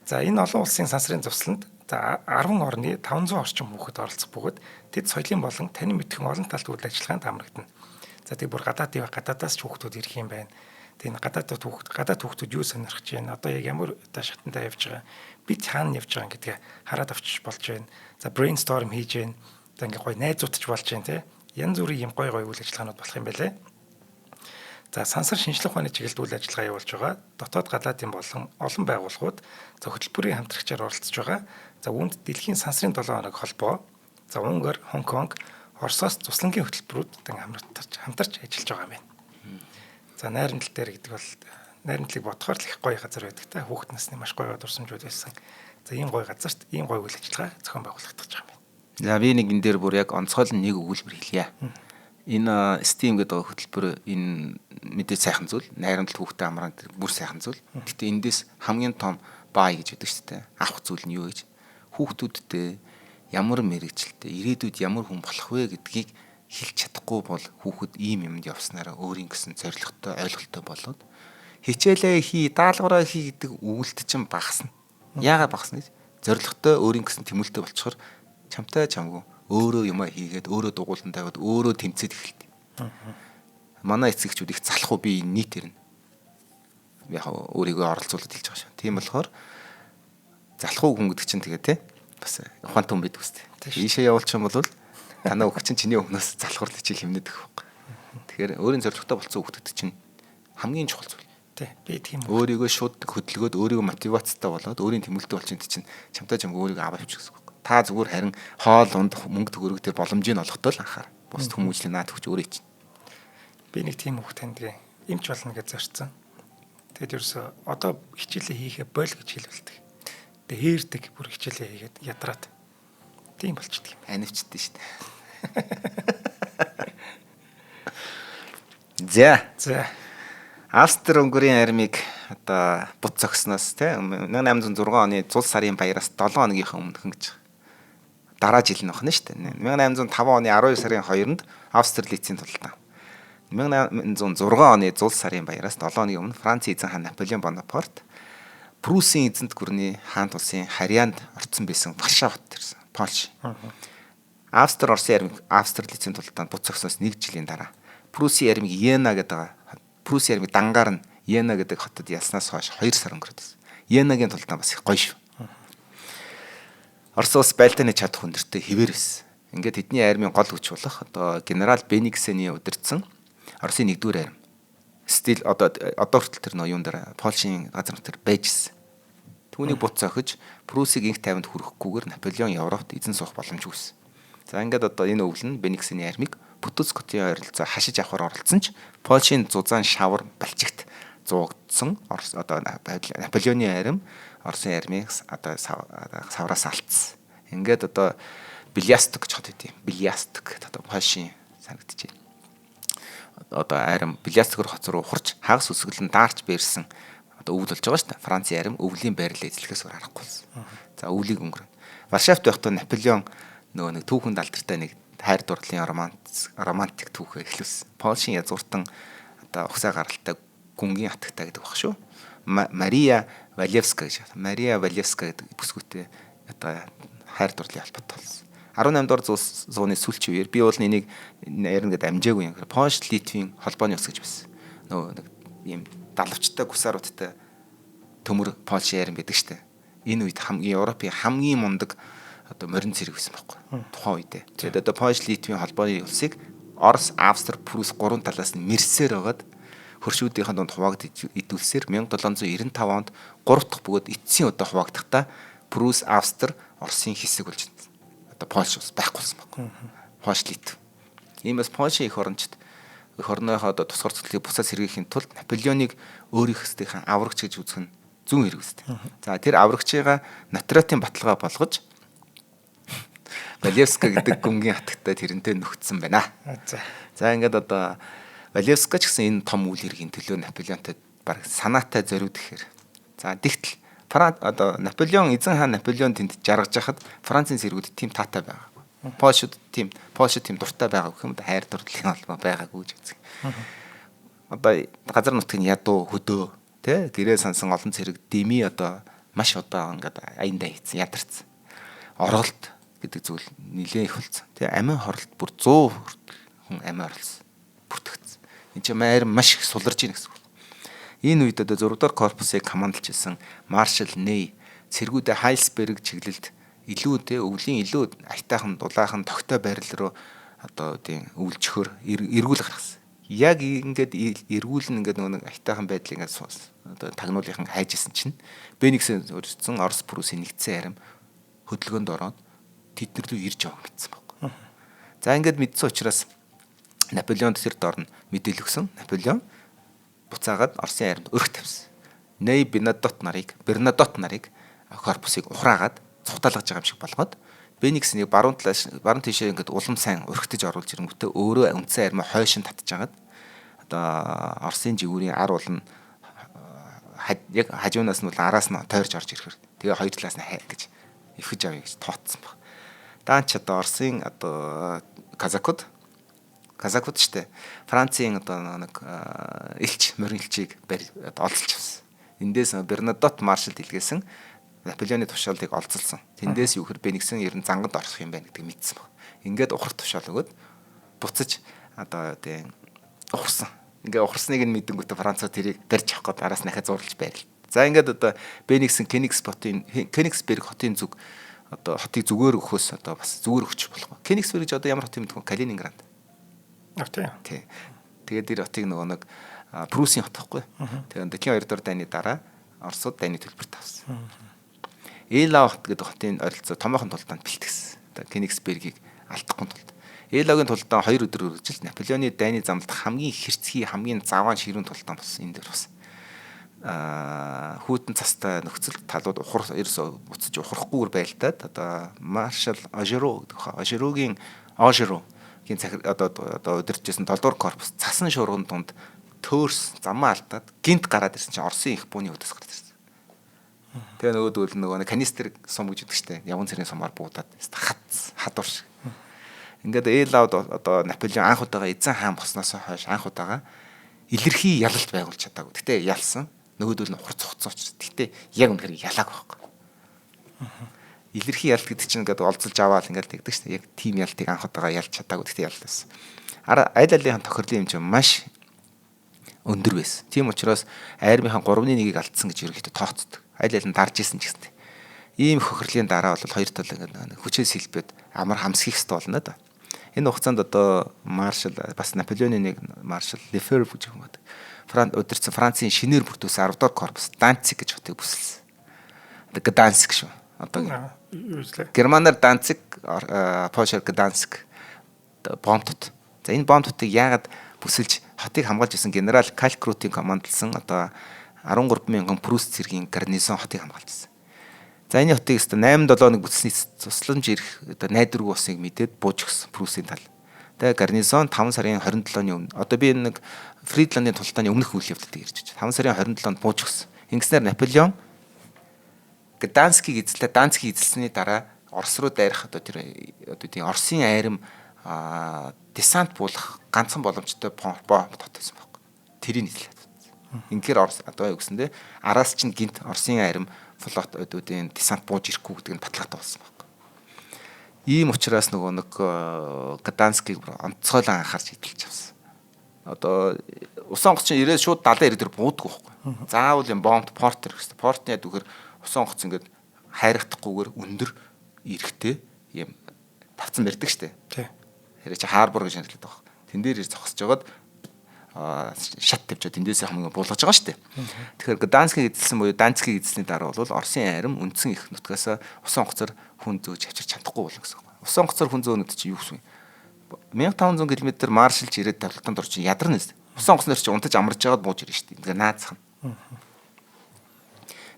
За энэ олон улсын сансрын зусланд за 10 орны 500 орчим хүүхэд оролцох бөгөөд тэд соёлын болон танин мэдхэн олон талт үйл ажиллагаанд хамрагдана. За тэг бүр гадаадын гадаадаас ч хүүхдүүд ирэх юм байна. Тэг энэ гадаад хүүхдүүд юу сонирхож байна? Одоо яг ямар одоо шатандаа явж байгаа? Бид хаана явж байгаа гэдгээ хараад авчиж болж байна. За brainstorm хийж байна. За ингээ гоё найзуудч болж байна те. Янз бүрийн юм гоё гоё үйл ажиллагаанууд болох юм байлээ. За сансар шинжлэх ухааны чиглэлд үйл ажиллагаа явуулж байгаа дотоод гадаадын болон олон байгууллагууд за хөтөлбөрийн хамтрагчаар оролцож байгаа. За үүнд дэлхийн сансрын 7 хоног холбоо, за Унгар, Хонконг, Оросоос цуслангийн хөтөлбөрүүд хамтарч ажиллаж байгаа юм байна. За найрамдал дээр гэдэг бол найрамдлыг бодохоор л их гоё газар байдаг та. Хүүхэд насны маш гоё дурсамжууд байсан. За ийм гоё газарт ийм гоё үйл ажиллагаа зохион байгуулагдаж байгаа юм байна. За би нэг энэ дээр бүр яг онцгойлон нэг өгүүлбэр хэлье. Энэ STEAM гэдэг хөтөлбөр энэ мэдээж сайхан зүйл. Найрамдал хүүхдээ амраан бүр сайхан зүйл. Гэтэ эндээс хамгийн том бай гэж байдаг шүү дээ. Авах зүйл нь юу гэж? Хүүхдүүдтэй ямар мэрэгчлээ, ирээдүйд ямар хүн болох вэ гэдгийг хэлж чадахгүй бол хүүхэд ийм юмд явснараа өөрийн гэсэн зорилготой, ойлголттой болоод хичээлээ хий, даалгавраа хий гэдэг өгүүлэлт чинь багасна. Яагаад багасна гэж? Зорилготой, өөрийн гэсэн тэмүүлэлтэй болчихоор чамтай чамгүй өөрөө юмаа хийгээд, өөрөө дугуулan тавиад, өөрөө тэмцээд эхэлдэг. Манай эцэг эхчүүд их залах уу би нийт ирнэ. Яг өөрийгөө оролцуулаад хэлж байгаа шүү. Тийм болохоор залах уу хүн гэдэг чинь тэгээ те бас ухаантай хүн байдаг үстэй. Ийшээ явуулчих юм бол танаа өгч чинь чиний өмнөөс залхуур хичээл хэмнэдэг байхгүй. Тэгэхээр өөрийн зорилготой болцсон хүүхдэд чинь хамгийн чухал зүйл. Тий, би тийм. Өөрийгөө шууд хөдөлгөөд өөрийгөө мотивацтай болоод өөрийн тэмүүлэлтэй болчихсон чинь чамтай чамгүй өөрийгөө аваа явчих гэсэн үг. Та зүгээр харин хоол унд мөнгө төгрөг тэр боломжийг олохдоо л анхаар. Бус хүмүүжлийн наад хүч өөрөө чинь. Би нэг тийм хүүхд таньдаг. Эмч болно гэж зорьсон. Тэгэд ерөөсө одоо хичээлээ хийхээ боль гэж хэлбэлдэг. Тэгээ хээрдэг бүр хичээлээ хийгээд ядраад. Тийм болчдөг юм. Анивчдээ шүү дээ. За. За. Австро-Унгарын армийг одоо бут зогсноос те 1806 оны зул сарын баяраас 7 хоногийнхаа өмнөхөн гэж дараа жил нь байна шүү дээ. 1805 оны 12 сарын 2-нд Австерлицийн тулалдаан. 1806 оны зул сарын баяраас 7 хоногийн өмнө Францын эзэн хаан Наполеон Бонапарт Прусийн эзэнт гүрний хаан тулсын харьяанд орцсон байсан Варшава хотод ирсэн. Польш. Австри Оросын армийг Австерлицийн тулалдаанд бут зогсноос 1 жилийн дараа Прусийн армийг Йена гэдэг Прусийн армийг дангаар нь Йена гэдэг хотод ялснаас хойш 2 сар өнгөрөөд байсан. Йенагийн тулалдаан бас их гоё шүү. Орос улс байлдааны чадах өндөртэй хэвээр байсан. Ингээд тэдний армийн гол хүч болох одоо генерал Бенигсений удирдсан Оросын 1-р арми. Стил одоо хүртэл тэр нөө юун дээр Польшийн газар нутгаар байж ирсэн. Түүнийг бут цохиж Прусийг инх тайванд хүрэхгүйгээр Наполеон Европт эзэн суух боломж үүссэн. За ингээд одоо энэ өвөл нь Бенигсений армийг Пүтүс хотын ойролцоо хашиж авахар оролцсон ч Польшийн зузаан шавар балчигт зуугдсан. Одоо Наполеоны арми Оросын армийг одоо савраас алдсан. Ингээд одоо Бильясток гэж хот байт юм. Бильясток гэдэг одоо Польшийн санагдчихэв. Одоо арми Бильястокор хот руу ухарч хагас үсгэлэн даарч бэрсэн одоо өвөл болж байгаа шүү дээ. Францын арми өвлийн байрлал эзлэхээс өөр аргагүй болсон. За өвлийг өнгөрөн. Варшавт байхдаа Наполеон нөгөө нэг түүхэнд алдартай нэг хайр дурлалын романтик түүхээ эхлүүлсэн. Польшийн язгууртан одоо угсаа гаралтай гүнгийн хатагтай гэдэг баг шүү. Мария Валевска гэж. Мария Валевска гэдэг бүсгүйтэй одоо хайр дурлалын холбоотой болсон. 18 дугаар зууны сүүлчийн үеэр би бол энийг ярина гэдээ амжаагүй юм. Польш Литвийн холбооны улс гэж байсан. Нөгөө нэг ийм далавчтай гусаруудтай төмөр Польшийн арми байдаг штэ. Энэ үед хамгийн Европын хамгийн мундаг одоо морин цэрэг байсан байхгүй тухайн үедээ. Тэгээд одоо Польш Литвийн холбооны улсыг Орос, Австри, Прус гурван талаас нь мэрсээр байгаад хөршүүдийнхэн дунд хуваагдж идүүлсээр 1795 онд 3 дахь бөгөөд эцсийн удаа хуваагдахдаа Прус, Австри, Оросын хэсэг болж одоо Польш ус байхгүй болсон байхгүй. Польш Литв. Иймээс Польшийн эх орончд эх орныхоо одоо тусгаар цэцлэгийг бусад сэргээхийн тулд Наполеоныг өөрийнхөөсдийнхээ аврагч гэж үзэх нь зүүн хэрэг үстэй. За тэр аврагчийг нотратын баталгаа болгож Валевска гэдэг гүнгийн хатагтай тэрнтэй нөхцсөн байна. За. За ингээд одоо Валевска ч гэсэн энэ том үйл хэргийн төлөө Наполеонтой баг санаатай зориуд гэхээр. За тэгтэл одоо Наполеон эзэн хаан Наполеон тэнд жаргаж хахад Францын цэргүүд тийм таатай байгаагүй. Польшд тийм дуртай байгаагүй юм да, хайр дурлалын холбоо байгаагүй гэж үздэг. Одоо газар нутгийн ядуу хөдөө тэ гэрээ сансан олон цэрэг деми одоо маш удаан ингээд аяндаа хийцэн ядарсан. Оролт гэдэг зүйл нэлээд их болсон. Тэ амин хоролт бүр 100 хүртэл хүн амин орлсон. Бүртгэгдсэн. Энд чинь арим маш их суларж ийн гэсэн үг. Энэ үед одоо 6 дугаар корпусыг командалж исэн маршал Ней цэргүүдээ Хайлсберг чиглэлд илүү тэ өвлийн илүү аятайхан дулаахан тогтой байрал руу одоо тийм өвлжөхөр эргүүл гаргасан. Яг ингээд эргүүл нь ингээд нөгөө нэг аятайхан байдлыг ингээд одоо тагнуулынхан хайж исэн чинь Бениксэн өрсөн Орос Пруссийн нэгдсэн арим хөдөлгөөнд ороод тэд нар рүү ирж яваа гэсэн баг. За ингээд мэдсэн учраас Наполеон тэр дор нь мэдээлэл өгсөн. Наполеон буцаагаад Оросын аримд өрх тавьсан. Ней Бернадот нарыг корпусыг ухраагаад цухтаалгаж байгаа юм шиг болгоод Беникснийг баруун талаас баруун тийшээ ингээд улам сайн өрхтөж оруулж ирэнгүүтээ өөрөө үндсэн армаа хойшин татж агаад одоо Оросын жигүүрийн ар ул нь яг хажуунаас нь бол араас нь тойрж орж ирэхээр тэгээ хоёр талаас нь хай гэж эвхэж авъя гэж тооцсон баг. Даанч одоо Оросын одоо казакууд штэ Францын одоо нэг элч морин элчийг олзолж авсан. Эндээс Бернадот маршалд илгээсэн Наполеоны тушаалыг олзолсон. Тэндээс юу гэхээр Бениксэн ер нь занганд орох юм байна гэдгийг мэдсэн баг. Ингээд ухар тушаал өгөөд буцаж одоо тийм ухарсан. Ингээ ухарсныг нь мэдэнгүүтээ Францууд тэрийг барьж авах гээд араас дахиад зурлаж байрлал. За ингээд одоо Бениксэн Кенигсберг хотын зүг одоо хотыг зүгээр өгөхөөс одоо бас зүгээр өгч болохгүй. Кенигсберг гэж одоо ямар хот юм бэ? Калининград. Тийм. Тий. Тэгээд тэр хотыг нөгөө нэг Пруссийн хот байхгүй. Тэгээд дэлхийн 2 дугаар дайны дараа Оросууд дайны төлбөрт авсан. Элау хот гэдэг хотын ойролцоо томоохон тулдаанд бэлтгэсэн. Одоо Кенигсбергийг алдахгүй тулд. Элаугийн тулдаан 2 өдөр үргэлжилж Наполеоны дайны замд хамгийн хэрцгий, хамгийн заваан ширүүн тулдаан болсон энэ дэр бас. Хүйтэн цастай нөхцөл талууд ухар ерөөсөө буцаж ухрахгүйгээр байлдаад одоо маршал Ожеро гэдэг хаа. Ожерогийн захир одоо удирдах байсан 7 дугаар корпус цасан шуурган дунд төөрс замаа алдаад гинт гараад ирсэн чинь Оросын их бууны хөдөөс гараад ирсэн. Тэгээ нөгөөдөл нөгөө канистр сум гэж өгдөг штэ. Явган цэргийн сумаар буудаад хадуур шиг. Ингээд Элауд одоо Наполеон анх удаага эзэн хаан болсноос хойш анх удаага илэрхий ялалт байгуулж чадаагүй. Гэтэ ялсан. Нөгөөдөл нь ухар цугцсан учраас. Гэтэ яг үнэхээр ялааг байхгүй. Илэрхий ялалт гэдэг чинь ингээд олзолж аваал ингээд тэгдэг штэ. Яг тим ялалтыг анх удаага ялж чадаагүй. Гэтэ яллаа. Ара аль алийнхаа тохирлын хэмжээ маш өндөр байсан. Тийм учраас армийнхаа 3-1-ийг алдсан гэж ерөнхийдөө тооцдог. Аль аль нь дарж исэн ч гэсэн. Ийм хохирлын дараа бол хоёр тал ингээд хүчээ сэлбэд амар хамсгих хэрэгтэй болно да. Энэ хугацаанд одоо маршал бас Наполеоны нэг маршал Лефевр гэж юм байна. Удирдсан Францын шинээр бүрдүүлсэн 10 дугаар корпус Данциг гэж хотыг бүсэлсэн. Гданск шүү. Одоо Германаар Данциг, Польшаар Гданск бомб тот. За энэ бомб тотыг яагаад бүсэлж хотыг хамгаалж исэн генерал Калькрутийн командалсан одоо 13 мянган Прусс цэргийн гарнизон хотыг хамгаалж ирсэн. За энэ хотыг өстө 8-7 нэг бүтсний тусламж ирэх одоо найдваргүй болсныг мэдээд бууж өгсөн Пруссийн тал. Тэгээ гарнизон 5 сарын 27-ны өмнө одоо би нэг Фридландын тултааны өмнөх үйл явдлыг ярьж байна. 5 сарын 27-нд бууж өгсөн. Ингэснээр Наполеон Гданскийг эзэлээ. Данцгийг эзэлсэний дараа Орос руу дайрах одоо тэр одоо тийм Оросын айрам десант буулгах ганцхан боломжтой бомб тот байсан байхгүй. Тэрийг эзлээд. Инхээр Орос одоо юу гэсэндээ араас чинь гинт Оросын айрам флот өдүүдийн десант бууж ирэхгүй гэдэг нь баталгаатай болсон байхгүй. Ийм учраас нөгөө нэг Гданскийг онцгойлон анхаарч эдэлж авсан. Одоо усан онгоц чинь ирээд шууд 70 90 дээр буудаггүй байхгүй. Заавал юм бомб порт ирэх хэрэгтэй. Портны яд үхээр усан онгоц ингээд хайрагдахгүйгээр өндөр эрэхтэй юм тавцан барьдаг штэ. Тий. Тэр чи хаарбор гэж нэрлэдэг байхгүй. Тэн дээр ир зогсож жагаад шат тавьж тэндээсээ хамгийн буулгаж байгаа шүү дээ. Тэгэхээр Гданскийг эзэлсэн буюу Данцгийг эзэлсний дараа бол Оросын арим үндсэн их нутгаас усан онгоцоор хүн зөөж авчирч чадахгүй болно гэсэн үг. Усан онгоцоор хүн зөөнөд чи юу гэсэн юм? 1500 км маршалж ирээд тавилтанд орж ядарна нэс. Усан онгоцноор чи унтаж амарж жагаад бууж ирнэ шүү дээ. Тэгээ наацхан.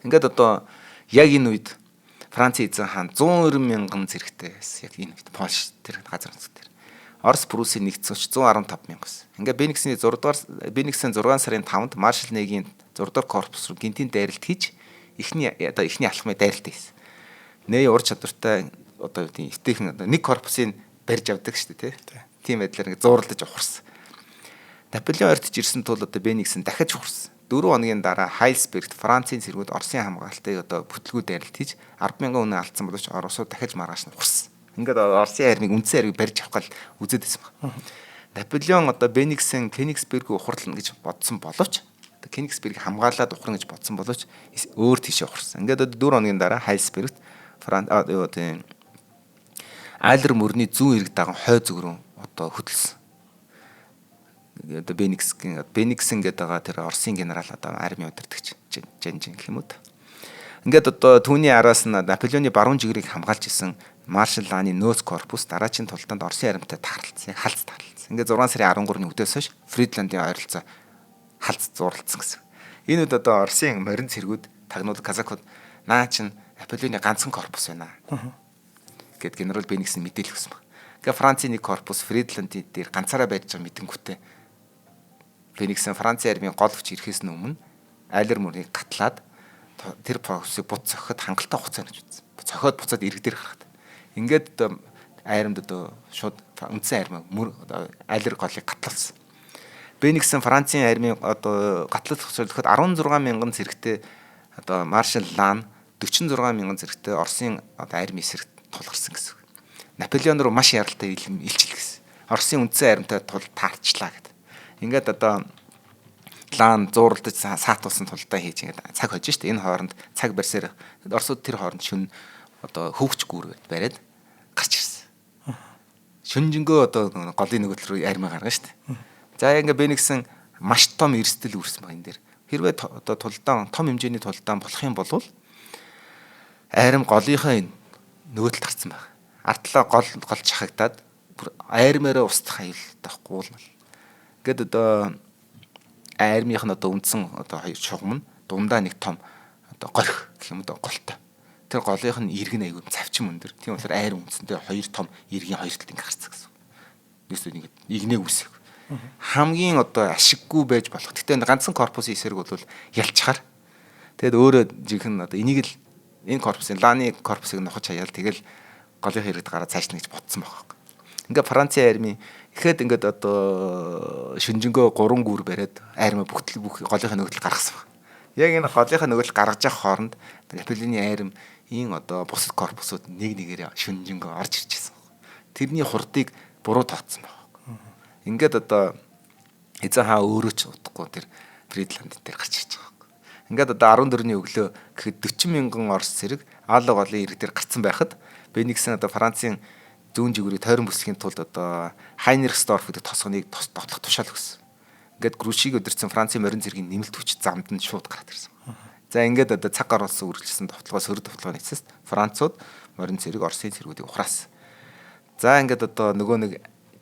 Ингээд одоо яг энэ үед Францын эзэн хаан 190 мянган зэрэгтэй байсан. Яг энэ үед Польш тэр газар нутаг дээр. Орос Пруссийн нэгдсэн хүч 115 мянга байсан. Ингээ Бениксний 6 дугаар Бениксийн 6 сарын 5-нд Маршал Нэгийн 6 дугаар корпус руу гинтийн дайралт хийж эхний одоо эхний алхмыг дайралт хийсэн. Нэй ур чадвартай одоо юу гэдэг эвтэйхэн одоо нэг корпусыг барьж авдаг шүү дээ, тий. Тийм байдлаар ингээ зууралдаж ухарсан. Наполеон ойртож ирсэн тул одоо Бениксэн дахиж ухарсан. 4 хоногийн дараа Хайлсбергт Францын цэргүүд Оросын хамгаалтыг одоо бүтлгүү дайралт хийж 10,000 үнэ алдсан боловч Оросууд дахиж маргааш нь ухарсан. Ингээд Оросын армийг үндсэн армийг барьж авах гал үзээд байсан баг. Наполеон одоо Бениксэн Кенигсберг ухарлана гэж бодсон боловч одоо Кенигсбергийг хамгаалаад ухрана гэж бодсон боловч өөр тийшээ ухарсан. Ингээд одоо 4 хоногийн дараа Хайлсбергт Франц юу тийм Айлер мөрний зүүн эрэг даган хой зүг рүү одоо хөдөлсөн. Одоо Бениксэн гэдэг байгаа тэр Оросын генерал одоо арми удирдагч Жанжин гэх юм уу. Ингээд одоо түүний араас нь Наполеоны баруун жигрийг хамгаалж исэн Маршал Ланы нөөц корпус дараачийн тултанд Оросын армитай тааралцсан. Яг халц тааралцсан. Ингээд 6 сарын 13-ны өдөөс хойш Фридландын ойролцоо халц зурлцсан гэсэн. Энэ үед одоо Оросын морин цэргүүд тагнуул казакууд наа чин Наполеоны ганцхан корпус байна гэд генерал Бениксэн мэдээлэл өгсөн баг. Ингээ Францын нэг корпус Фридландын дээр ганцаараа байж байгаа мэдэнгүүтээ Бениксэн Францын армийн гол хүч ирэхээс өмнө Айлер мөрнийг гатлаад тэр корпусыг бут цохиход хангалттай хугацаа гэж үзсэн. Цохиод буцаад ирэг дээр гаргад. Ингээд одоо айрамд одоо шууд үндсэн арми мөр одоо Айлер голыг гатлуулсан. Бениксэн Францын армийн одоо гатлал цохилоход 16 мянган зэрэгтэй одоо Маршал Лан 46 мянган зэрэгтэй Оросын одоо арми эсрэг тулгарсан гэсэн үг. Наполеон руу маш яралтай илчил гэсэн. Оросын үндсэн армитай тул таарчлаа гэдэг. Ингээд одоо Лан зууралдаж саатуулсан тулдаа хийж ингээд цаг хожиж штэ. Энэ хооронд цаг барьсаар Оросууд тэр хооронд шүн одоо хөвгч гүр бариад гарч ирсэн. Шүнжэнгөө одоо голын нөгөө тал руу арми гаргана штэ. За ингээд Бениксэн маш том эрсдэл үүрсэн баг энэ дээр. Хэрвээ одоо тулдаан том хэмжээний тулдаан болох юм бол айрам голынхаа нөгөө талд гарцсан баг. Артлаа гол гол чахагдаад бүр айрмаараа устдах аюултай байхгүй л. Ингээд одоо армийнх нь одоо үндсэн одоо хоёр шугам нь дундаа нэг том одоо горих гэх юм одоо голтой. Тэр голынх нь иргэн аягүй цавчин өндөр. Тийм болохоор айр үндсэндээ хоёр том иргэн хоёр талд ингээ гарцсан гэсэн. Нэгсээ нэг игнэ үсэг. Хамгийн одоо ашиггүй байж болох. Гэтэ ганцхан корпусын эсрэг бол ялчхаар. Тэгэд өөрөө жинхэнэ одоо энийг л энэ корпусын Ланы корпусыг нухаж хаяал тэгэл голын хэрэгт гараад цааш нь гэж бодсон байх. Ингээ Францын арми ихэд ингээд одоо шүнжэнгөө 3 гүр бариад арми бүгд бүх голынхаа нөгөөдөл гаргасан баг. Яг энэ голынхаа нөгөөдөл гаргаж явах хооронд Наполеоны арми ийн одоо бусад корпусууд нэг нэгээрээ шүнжэнгөө орж ирж байсан. Тэрний хурдыг буруу тооцсон баг. Ингээд одоо эзэн хаа өөрөө ч удахгүй тэр Фридланд дээр гарч ирж байгаа. Ингээд одоо 14-ний өглөө гэхэд 40 мянган Орос цэрэг Аалла голын ирэг дээр гарцсан байхад Бениксэн одоо Францын зүүн жигүүрийг тойрон бүслэхийн тулд одоо Хайнрихсдорф гэдэг тосгоныг довтлох тушаал өгсөн. Ингээд Грушиг өдөрцөн Францын морин цэргийн нэмэлт хүч замд нь шууд гараад ирсэн. За ингээд одоо цаг гаруулсан үргэлжилсэн довтлогоо сөрөг довтлогооны эцэст Францууд морин цэрэг Оросын цэргүүдийг ухраасан. За ингээд одоо нөгөө нэг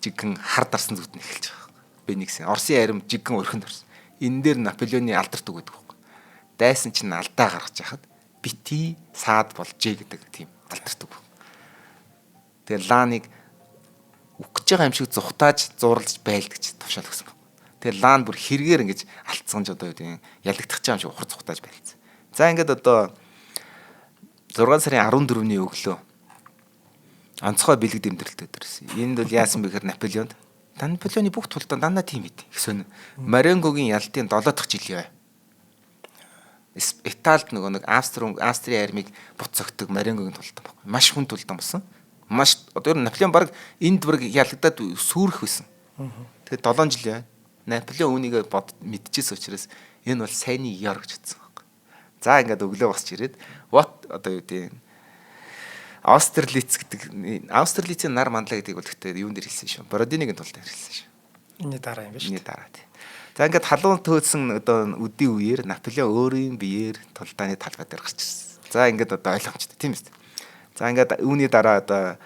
жиггэн хар дарсан зүгт нь эхэлж байгаа. Бениксэн Оросын арим жиггэн өрхөнд орсон. Энэ дээр Наполеоны алдарт үг гэдэг байхгүй. Дайсан чинь алдаа гаргаж яхад бити саад болжээ гэдэг тийм алдарт үг. Тэгээ Ланыг үхэж байгаа юм шиг зүхтааж зурлаж байлд гэж тушаал өгсөн баг. Тэгээ Лан бүр хэрэгээр ингэж алдсан ч одоо юу гэдэг ялагдах юм шиг ухар зүхтааж байлцсан. За ингээд одоо 6 сарын 14-ний өглөө онцгой бэлэг дэмдрэлтэй өдөр байсан. Энд бол яасан бэ гэхээр Наполеонд Наполеоны бүх тулдаан дандаа тийм байт. Их сонь. Маренгогийн ялтын 7 дахь жил яа. Италид нөгөө нэг Австрийн армийг бут цогтөг Маренгогийн тулдаан баг. Маш хүн тулдаан болсон. Маш одоо ер нь Наполеон баг энд баг ялагдаад сүрэх байсан. Тэгээд 7 жил яа. Наполеон үүнийг бод мэдчихсэн учраас энэ бол сайнны ёр гэж утсан баг. За ингээд өглөө босч ирээд what одоо юу гэдэг Аустерлиц гэдэг Аустерлицийн нар манлаа гэдгийг бол гэхдээ юун дээр хэлсэн шүү. Бородиныгийн тулд хэлсэн шүү. Энэний дараа юм биш. Энэний дараа тий. За ингээд халуун төөцсөн одоо үдийн үеэр Наполеон өөрийн биеэр тулдааны талбай дээр гарч ирсэн. За ингээд одоо ойлгомжтой тийм үү? За ингээд үүний дараа одоо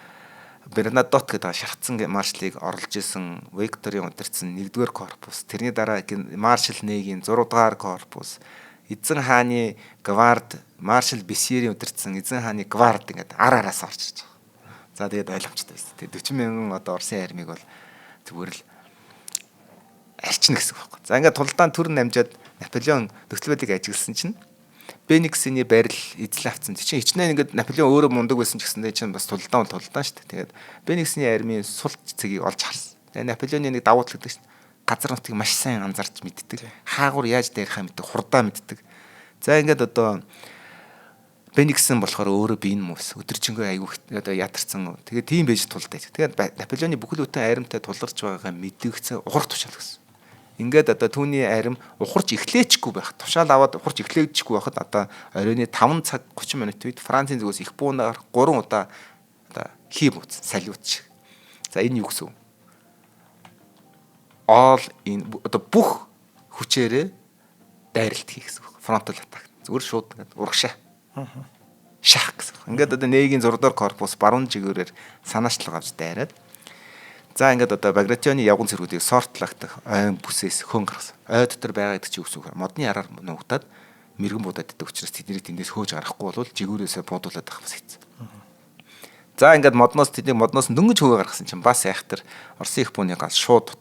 Бернадот гэдэг шархацсан маршалыг орлож исэн Викторийн удирдсан 1-р корпус, тэрний дараа маршал Нэгийн 6-р корпус, Эзэн хааны гвард маршал Бесьерийн удирдсан эзэн хааны гвард ингээд ар араас орж ирж байгаа. За тэгээд ойлгомжтой байсан. Тэгээд 40 мянган одоо Оросын армийг бол зүгээр л арчна гэсэн үг байхгүй. За ингээд тулдаан төр намжаад Наполеон нөхцөл байдлыг ажигласан чинь Бениксийн барил эзлэн авцсан. Чинь хичнээн ингээд Наполеон өөрөө мундаг байсан ч гэсэндээ чинь бас тулдаан бол тулдаан шүү дээ. Тэгээд Бениксийн армийн сул цэгийг олж харсан. Тэгээд Наполеоны нэг давуу тал гэдэг чинь газар нутгийг маш сайн анзаарч мэддэг. Хаагур яаж дайрахаа мэддэг, хурдаа мэддэг. За ингээд одоо Бениксэн болохоор өөрөө биен мөс өдөржингөө айгүй одоо ядарсан. Тэгээд тийм байж тулдаа. Тэгээд Наполеоны бүхэл бүтэн аримтай тулгарч байгаагаа мэдэгцэн ухрах тушаал гэсэн. Ингээд одоо түүний арим ухарч эхлээчгүй байх. Тушаал аваад ухарч эхлээчгүй байхад одоо оройн 5 цаг 30 минут үед Францын зүгээс их буунаар 3 удаа одоо хий бууц салют шиг. За энэ юу гэсэн үг? All in одоо бүх хүчээрээ дайралт хийх гэсэн үг. Frontal attack. Зүгээр шууд ингээд урагшаа. Шах гэсэн. Ингээд одоо Нэгийн 6 дугаар корпус баруун жигүүрээр санаачлал авч дайраад за ингээд одоо Багратионы явган цэргүүдийг сортлогдох ойн бүсээс хөн гаргасан. Ой дотор байгаа гэдэг чинь үгүй. Модны араар нуугдаад мэрэгэн буудаад идэг учраас тэднийг тэндээс хөөж гаргахгүй бол жигүүрээсээ буудуулаад авах бас хэцүү. За ингээд модноос тэднийг модноос дөнгөж хөөгөө гаргасан чинь бас айхтар Оросын их бууны гал шууд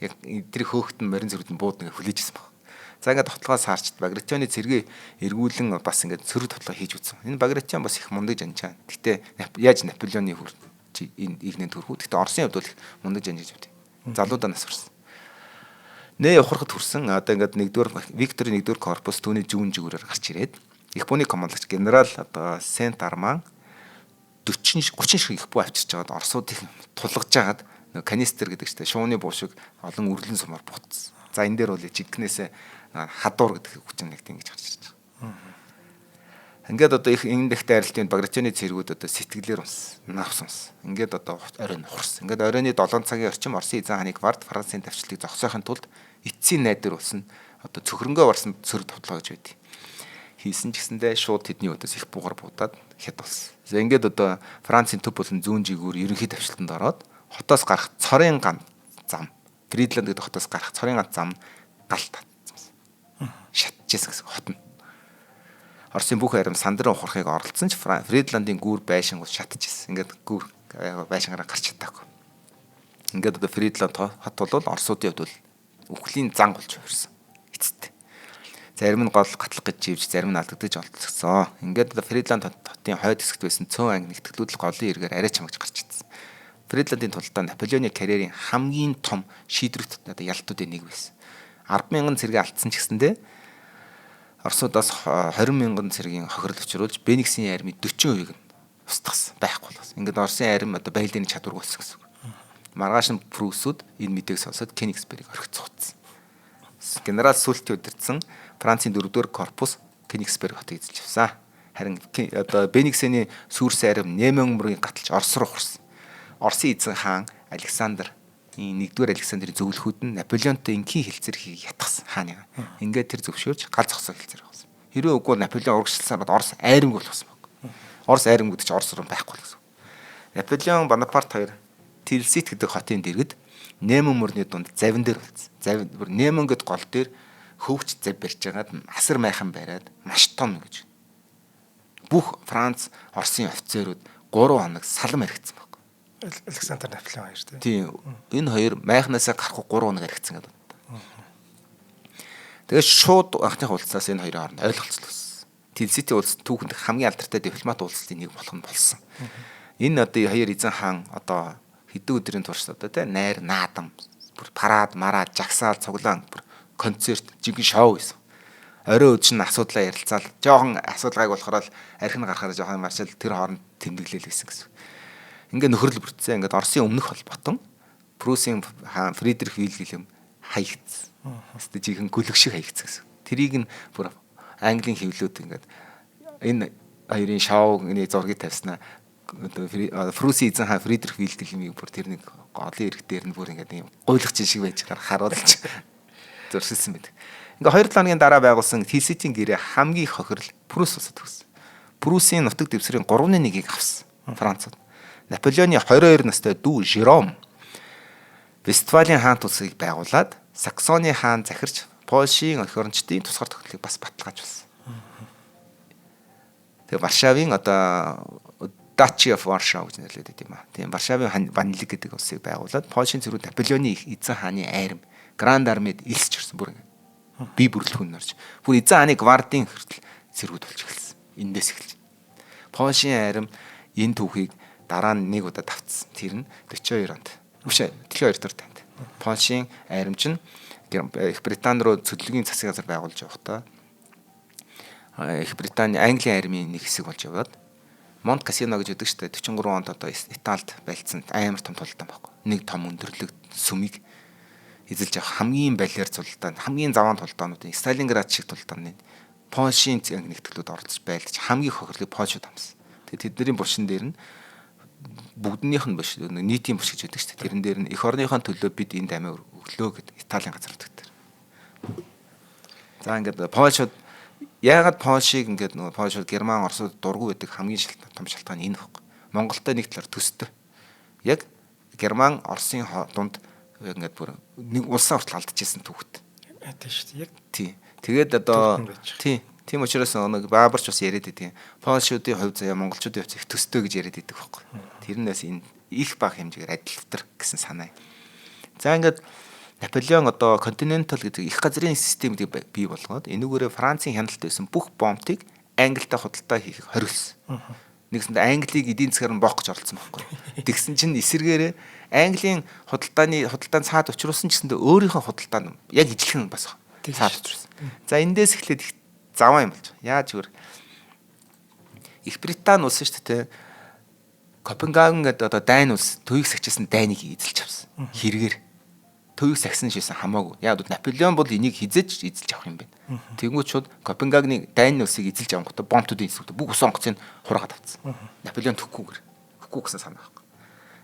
яг тэр хөөхт нь морин цэргүүд нь бууд нэг хүлээжсэн баг. За ингээд тоглогоо саарчд Багратионы цэргээ эргүүлэн бас ингээд сөрөг тоглоо хийж үзсэн. Энэ Багратион бас их мундаг жанчаа. Гэтэ яаж Наполеоны хүр энэ игнэн төрхүү. Гэтэ Оросын хувьд бол их мундаг жанж гэж үгүй. Залуудаа нас хүрсэн. Нэ ухрахад хүрсэн. Одоо ингээд нэгдүгээр Викторийн нэгдүгээр корпус түүний зүүн жигүүрээр гарч ирээд их бууны командлагч генерал одоо Сент Арман 40 30 шиг их буу авчирч байгаад Оросууд их тулгаж байгаад канистр гэдэг чинь шууны буу шиг олон үрлэн сумаар буутсан. За энэ дээр бол жинкнээсээ хадуур гэдэг хүчин нэг ингэж гарч ирж байгаа. Ингээд одоо их энэ дэх дайралтын Багратионы цэргүүд одоо сэтгэлээр унсан, навс унсан. Ингээд одоо оройн ухарсан. Ингээд оройны 7 цагийн орчим Оросын эзэн хааны гвард Францын давчлалыг зогсоохын тулд эцсийн найдвар болсон одоо цөхрөнгөө орсон сөрөг товтлоо гэж байдیں۔ Хийсэн ч гэсэндээ шууд тэдний өдөөс их буугаар буудаад хэд болсон. За ингээд одоо Францын төв болон зүүн жигүүр ерөнхий давчлалтанд ороод хотоос гарах цорын ган зам Фридланд гэдэг хотоос гарах цорын ганц зам гал татсан. Шатчихсан гэсэн хот нь. Оросын бүх арим сандрын ухрахыг оролцсон ч Фридландын гүүр байшингууд шатчихсан. Ингээд гүүр байшингаараа гарч чадаагүй. Ингээд одоо Фридланд хот бол Оросуудын хувьд бол үхлийн зан болж хувирсан. Эцэст. Зарим нь гол гатлах гэж живж, зарим нь алдагдаж олдсогсон. Ингээд одоо Фридланд хотын хойд хэсэгт байсан цөөн анги нэгтгэлүүд л голын эргээр арай чамгаж гарч чадсан. Фридландын тулдаа Наполеоны карьерийн хамгийн том шийдвэрт одоо ялтуудын нэг байсан. 10,000 цэрэг алдсан ч гэсэндээ Оросуудаас 20,000 цэргийн хохирол учруулж Бениксийн армийн 40%-ийг нь устгасан, байхгүй болгосон. Ингээд Оросын арми одоо байлдааны чадваргүй болсон гэсэн үг. Маргааш нь Прусууд энэ мэдээг сонсоод Кенигсбергийг орхицсан. Генерал Сүлтийн удирдсан Францын 4-р корпус Кенигсберг хотыг эзэлж авсан. Харин одоо Бениксений сүрс арим Немен мөрийг гаталж Орос руу хурсан. Оросын эзэн хаан Александр нэгдүгээр Александрын зөвлөхүүд нь Наполеонтой ингийн хэлцээр хийх ятгсан хааны. Ингээд тэр зөвшөөрч гал зогсоо хэлцээр авсан. Хэрвээ үгүй Наполеон урагшилсаар бол Орос айрамг болгосон баг. Орос айрамг гэдэг чинь Орос руу байхгүй болсон. Наполеон Бонапарт хоёр Тилсит гэдэг хотын дэргэд Немен мөрний дунд завин дээр болцсон. Завин бүр Немен гэд гол дээр хөвч зав барьж байгаад асар майхан бариад маш том гэж. Бүх Франц, Оросын офицерууд 3 хоног салам баригдсан баг. Александр Наполеон хоёр тийм. Энэ хоёр майхнаасаа гарахгүй 3 хоног баригдсан гэдэг. Тэгээд шууд анхных уулзсаас энэ хоёрын хооронд ойлголцол үүссэн. Тилситийн уулзалт түүхэнд хамгийн алдартай дипломат уулзалтын нэг болох нь болсон. Энэ одоо хоёр эзэн хаан одоо хэдэн өдрийн турш одоо тий найр наадам бүр парад мараад жагсаал цуглаан бүр концерт жинхэнэ шоу байсан. Орой өдөр нь асуудлаа ярилцаал жоохон асуудал гайг болохоор л архин гарахаар жоохон маршал тэр хооронд тэмдэглээл байсан гэсэн. Ингээ нөхөрлөл бүрдсэн. Ингээд Оросын өмнөх холбоотон Пруссийн хаан Фридрих Вильгельм хаягдсан. Хэвээ жинхэнэ гүлэг шиг хаягдсан гэсэн. Тэрийг нь бүр Английн хэвлүүд ингээд энэ хоёрын шоуны зургийг тавьснаа Пруссийн эзэн хаан Фридрих Вильгельмийг бүр тэр нэг голын эрэг дээр нь бүр ингээд юм гуйлагч шиг байж байгаа харуулж зуршилсан байдаг. Ингээ 2-7 хоногийн дараа байгуулсан Тилситийн гэрээ хамгийн их хохирол Прусс улсад өгсөн. Пруссийн нутаг дэвсгэрийн 3-1-ийг авсан Францууд. Наполеоны 22 настай дүү Жером Вестфалийн хаант улсыг байгуулад Саксоны хаан захирч Польшийн эх орончдын тусгаар тогтнолыг бас баталгаажуулсан. Тэгээ Варшавын одоо Duchy of Warsaw гэж нэрлэдэг юм аа. Тийм, Варшавын Ванлиг гэдэг улсыг байгуулад Польшийн цэрүүд Наполеоны эзэн хааны айрам Grand Army-д элсэж орсон, бүр ингэ. Бие бүрэлдэхүүн орж. Бүр эзэн хааны гвардын хүртэл цэргүүд болж эхэлсэн. Эндээс эхэлж. Польшийн айрам энэ түүхийг дараа нь нэг удаа давтсан. Тэр нь 42 онд. Биш ээ, дэлхийн 2 дахь дайнд. Польшийн айрам чинь Их Британи руу цөллөгийн засгийн газар байгуулж явахдаа Их Британи Английн армийн нэг хэсэг болж яваад Монт Кассино гэж байдаг шүү дээ. 43 онд одоо Италид байлцсан амар том тулдаан байхгүй. Нэг том өндөрлөг сүмийг эзэлж авах хамгийн балиар тулдаан, хамгийн заваан тулдаануудын Сталинград шиг тулдааны Польшийн нэгтгэлүүд оролцож байлдаж хамгийн хохирлыг Польшид хамсан. Тэгээд тэдний булшин дээр нь бүгднийх нь биш, нийтийн булш гэж байдаг шүү дээ. Тэрэн дээр нь эх орныхоо төлөө бид энэ дамиа өглөө гэдэг Италийн газар нутаг дээр. За, ингээд Польшид яагаад Польшийг ингээд нөгөө Польшид Герман, Оросууд дургүй байдаг хамгийн том шалтгаан энэ байхгүй. Монголтой нэг талаар төстэй. Яг Герман, Оросын дунд ингээд бүр нэг улсаа хүртэл алдчихсан түүхт. Тийм шүү дээ. Яг тий. Тэгээд одоо тий. Тийм учраас нэг Баабарч бас яриад идэв. Польшуудын хувь заяа, монголчуудын хувь их төстэй гэж яриад идэг байхгүй. Тэрнээс энэ их бага хэмжээгээр адилтар гэсэн санаа. За, ингээд Наполеон одоо Continental гэдэг их газрын систем гэдэг бий болгоод энүүгээрээ Францын хяналт байсан бүх бомтыг Англитай худалдаа хийхийг хориглосон. Нэгсэндээ Англиг эдийн засгаар нь боох гэж оролцсон байхгүй. Тэгсэн чинь эсэргээрээ Английн худалдааны худалдаанд цаад учруулсан ч гэсэндээ өөрийнхөө худалдаанд яг ижилхэн бас цаад учруулсан. За, эндээс эхлээд их заваа юм болж байгаа. Яаж гэвэр Их Британи улс шүү дээ. Копенгаген гэдэг одоо дайн улс төвийг сахижсэн дайныг эзэлж авсан. Хэрэгээр төвийг сахисан шийсэн хамаагүй. Яг бол Наполеон бол энийг хизээж эзэлж авах юм байна. Тэнгүүд шууд Копенгагны дайны улсыг эзэлж авангуудаа бомтуудын эсрэг бүх усан онгоцыг хураагаад авцсан. Наполеон төгөхгүйгээр. Хөхгүй гэсэн санаа байхгүй.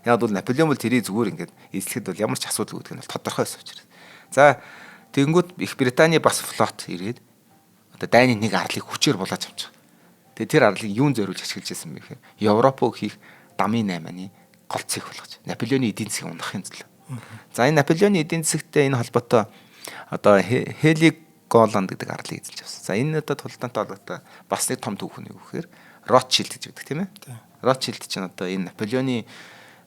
Яг бол Наполеон бол тэрийг зүгээр ингээд эзлэхэд бол ямар ч асуудал үүдэг нь бол тодорхой байсан учраас. За, тэнгүүд Их Британий бас флот ирээд одоо дайны нэг арлыг хүчээр булааж авчих. Тэгээ тэр арлыг юун зориулж ашиглаж байсан бэ гэхээр Европ руу хийх дамын наймааны гол цэг болгож Наполеоны эдийн засгийг унахын төлөө. За, энэ Наполеоны эдийн засагтай энэ холбоотой одоо Хелиголанд гэдэг арлыг эзэлж авсан. За, энэ одоо тулдаантай холбоотой бас нэг том түүх нь юу гэхээр Ротшилд гэж байдаг, тийм ээ. Ротшилд чинь одоо энэ Наполеоны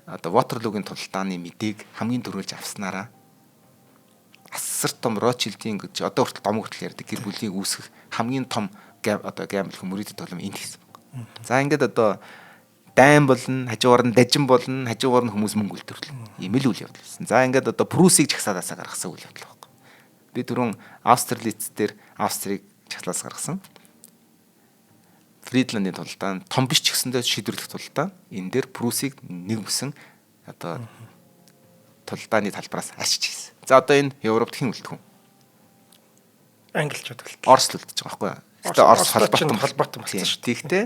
одоо Ватерлуугийн тулдааны мэдээг хамгийн түрүүлж авснараа асар том Ротшилдийн гэж одоо хүртэл домог хүртэл ярьдаг гэр бүлийг үүсгэх хамгийн том одоо гамбл мөрөөдөд тоглоом энд хийсэн баг. За, ингээд одоо дайн болно, хажуугаар нь дажин болно, хажуугаар нь хүмүүс мөнгө үлдэрлээ. Ийм л үйл явдал болсон. За, ингээд одоо Прусыг жагсаалаасаа гаргасан үйл явдал байхгүй. Би түрүүн Австерлиц дээр Австрийг жагсаалаас гаргасан. Фридландын тулдаан том биш ч гэсэндээ шийдвэрлэх тулдаан энэ дээр Прусыг нэг бүсэн одоо тулдааны талбараас ачиж хийсэн. За, одоо энэ Европт хэн үлдэх вэ? Англичууд үлдэх. Орос л үлдэж байгаа байхгүй юу? Гэтэ Орос холбоотон болсон шүү дээ. Тэгтээ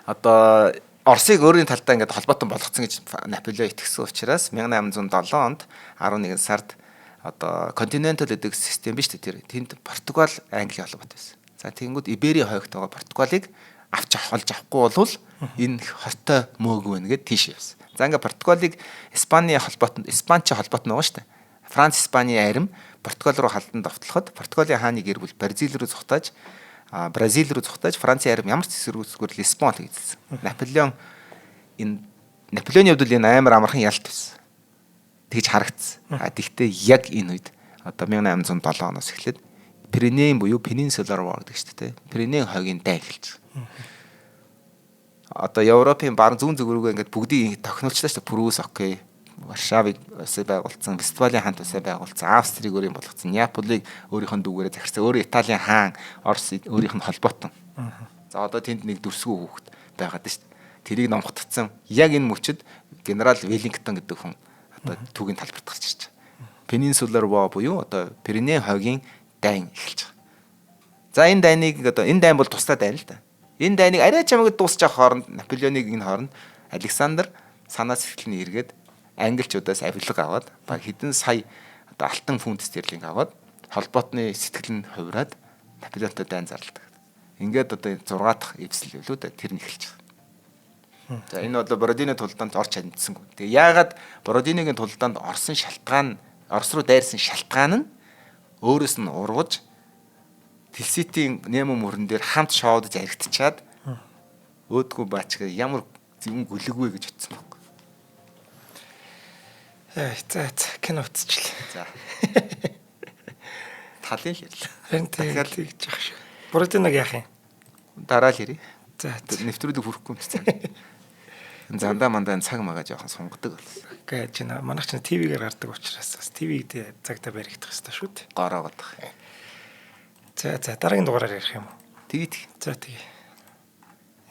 одоо Оросыг өөрийн талдаа ингээд холбоотон болгоцсон гэж Наполеон итгэсэн учраас 1807 онд 11 сард одоо Continental гэдэг систем биш үү, тэр тэнд Португал, Англи холбоотой байсан. За, тэгэнгүүт Иберийн хойгт байгаа Португалыг авч олж авахгүй болвол энэ хортой мөөг байна гэд тийш явсан. За, ингээд Португалыг Испани холбоотонд, Испанч холбоот нь байгаа шүү дээ. Франц, Испани арим Португал руу халдан довтлоход Португалийн хааны гэр бүл Бразил руу зугтааж, Бразил руу зугтааж, Францын арим ямар ч эсэргүүцгээр Лисбоныг эзэлсэн. Наполеон энэ Наполеоны хувьд бол энэ амар амархан ялт байсан. Тэгж харагдсан. А тэгтээ яг энэ үед одоо 1807 оноос эхлээд Пиренеен буюу Peninsular War гэдэг шүү дээ. Пиренеен хойгийн дайн эхэлж байгаа. Одоо Европын баруун зүүн зүг рүүгээ ингээд бүгдийг тохинулчлаа шүү дээ. Прус окей. Варшавыг улсыг байгуулсан, Вестфалийн хаант улсыг байгуулсан, Австрийг өөрийн болгоцсон, Неаполийг өөрийнх нь дүүгээрээ захирсан, өөрөө Италийн хаан, Орос өөрийнх нь холбоотон. За, одоо тэнд нэг дүрсгүй хүүхэд байгаад шүү дээ. Тэрийг номготцсон. Яг энэ мөчөд генерал Веллингтон гэдэг хүн одоо түүгийн талбарт гарч ирж байгаа. Peninsular War буюу одоо Пиренеен хойгийн дайн эхэлж байгаа. За, энэ дайныг одоо энэ дайн бол тусдаа дайн л да. Энэ дайныг арай чамаг дуусчих хооронд Наполеоныг энэ хооронд Александр санаа сэтгэл нь эргээд англичуудаас авилга аваад баг хэдэн сая одоо алтан фунт стерлинг аваад холбоотны сэтгэл нь хувраад Наполеонтой дайн зарладаг. Ингээд одоо 6 дахь эвсэл лүү дээ, тэр нь эхэлж байгаа. За, энэ бол Бородино тулдаанд орч чадсангүй. Тэгээ яагаад Бородиногийн тулдаанд орсон шалтгаан, Орос руу дайрсан шалтгаан нь Өөрөөс нь ургаж Тэлситийн Немо мөрөн дээр хамт шоудаж аригдчаад өөдгөө баачгаа ямар юм гөлөгвэ гэж утсан байхгүй. За кино үзчихлээ. За. Талын л ярьлаа. Харин тэгэл тэгж ах шиг. Буратиног яах юм? Дараа л ярив. За нэвтрүүлэг хүрэхгүй юм чинь. Зандаа мандаа цаг мага жоохон сунгадаг болсон. Гэ чи манайх чинь ТV-гээр гардаг учраас бас ТV-д цагтаа баригдах хэрэгтэй шүү дээ. Гороогод. За за дараагийн дугаараар ярих юм уу? Тэгээд. За тэгээ.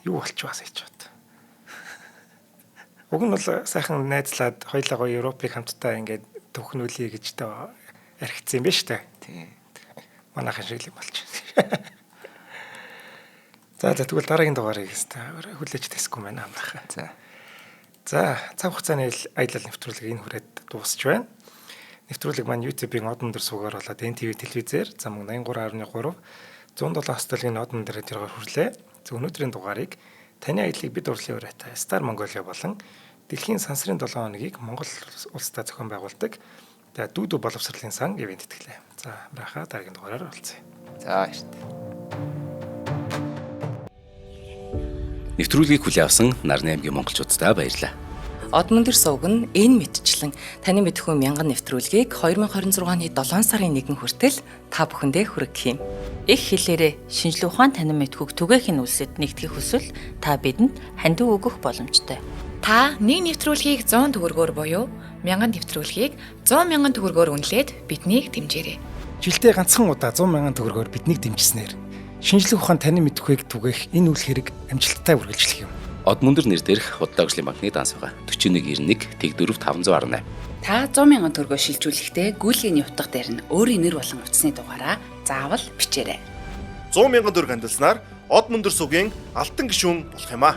Юу болчихваа сая ч бат. Уг нь бол сайхан найзлаад хоёлаа гоё Европыг хамтдаа ингээд төвхнүүлье гэж тээ архицсан юм байна шүү дээ. Тийм. Манайхан шиг л юм болчих. За за тэгвэл дараагийн дугаарыг хэвээр хүлээж тэсэхгүй байна амрах. За. За цаг хугацааны аялал нэвтрүүлэг энэ хүрээд дуусч байна. Нэвтрүүлэг маань YouTube-ийн од өндөр суугаар болоод NTV телевизээр за мөн 83.3 107 хостелгийн од өндөр тэргээр хүрлээ. Зөв өнөөдрийн дугаарыг таны аяллыг бид урлын ураатай Star Mongolia болон дэлхийн сансрын 7 хоногийг Монгол улстай зохион байгуулдаг дүү дүү боловсролын сан ивент тэтгэлээ. За амрахаа дараагийн дугаараар уулзъя. За баяртай. Нэвтрүүлгийг хүлээн авсан Нарны аймгийн монголчууддаа баярлалаа. Од мөндөр сувг нь энэ мэтчлэн таны мэдхүү мянган нэвтрүүлгийг 2026 оны 7 сарын 1 хүртэл та бүхэндээ хүргэх юм. Их хэлээрээ шинжлэх ухаан танин мэдхүйг түгээхийн үлсэд нэгтгэх хүсвэл та бидэнд хандив өгөх боломжтой. Та нэг нэвтрүүлгийг 100 төгрөгөөр буюу 1000 нэвтрүүлгийг 100 мянган төгрөгөөр үнэлээд биднийг дэмжээрэй. Жилдээ ганцхан удаа 100 мянган төгрөгөөр биднийг дэмжснээр шинжлэх ухаан танин мэдхүйг түгээх энэ үйл хэрэг амжилттай үргэлжлэх юм. Од мөндөр нэр дээрх Худлаа хөгжлийн банкны данс байгаа. 4191 Тэг4 518. Та 100 мянган төгрөгөөр шилжүүлэхдээ гүйлгээний утга дээр нь өөрийн нэр болон утасны дугаараа заавал бичээрэй. 100 мянган төгрөг хандилснаар Од мөндөр сувгийн алтан гишүүн болох юм аа.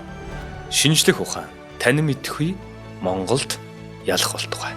Шинжлэх ухаан танин мэдхүй Монголд ялах болтугай.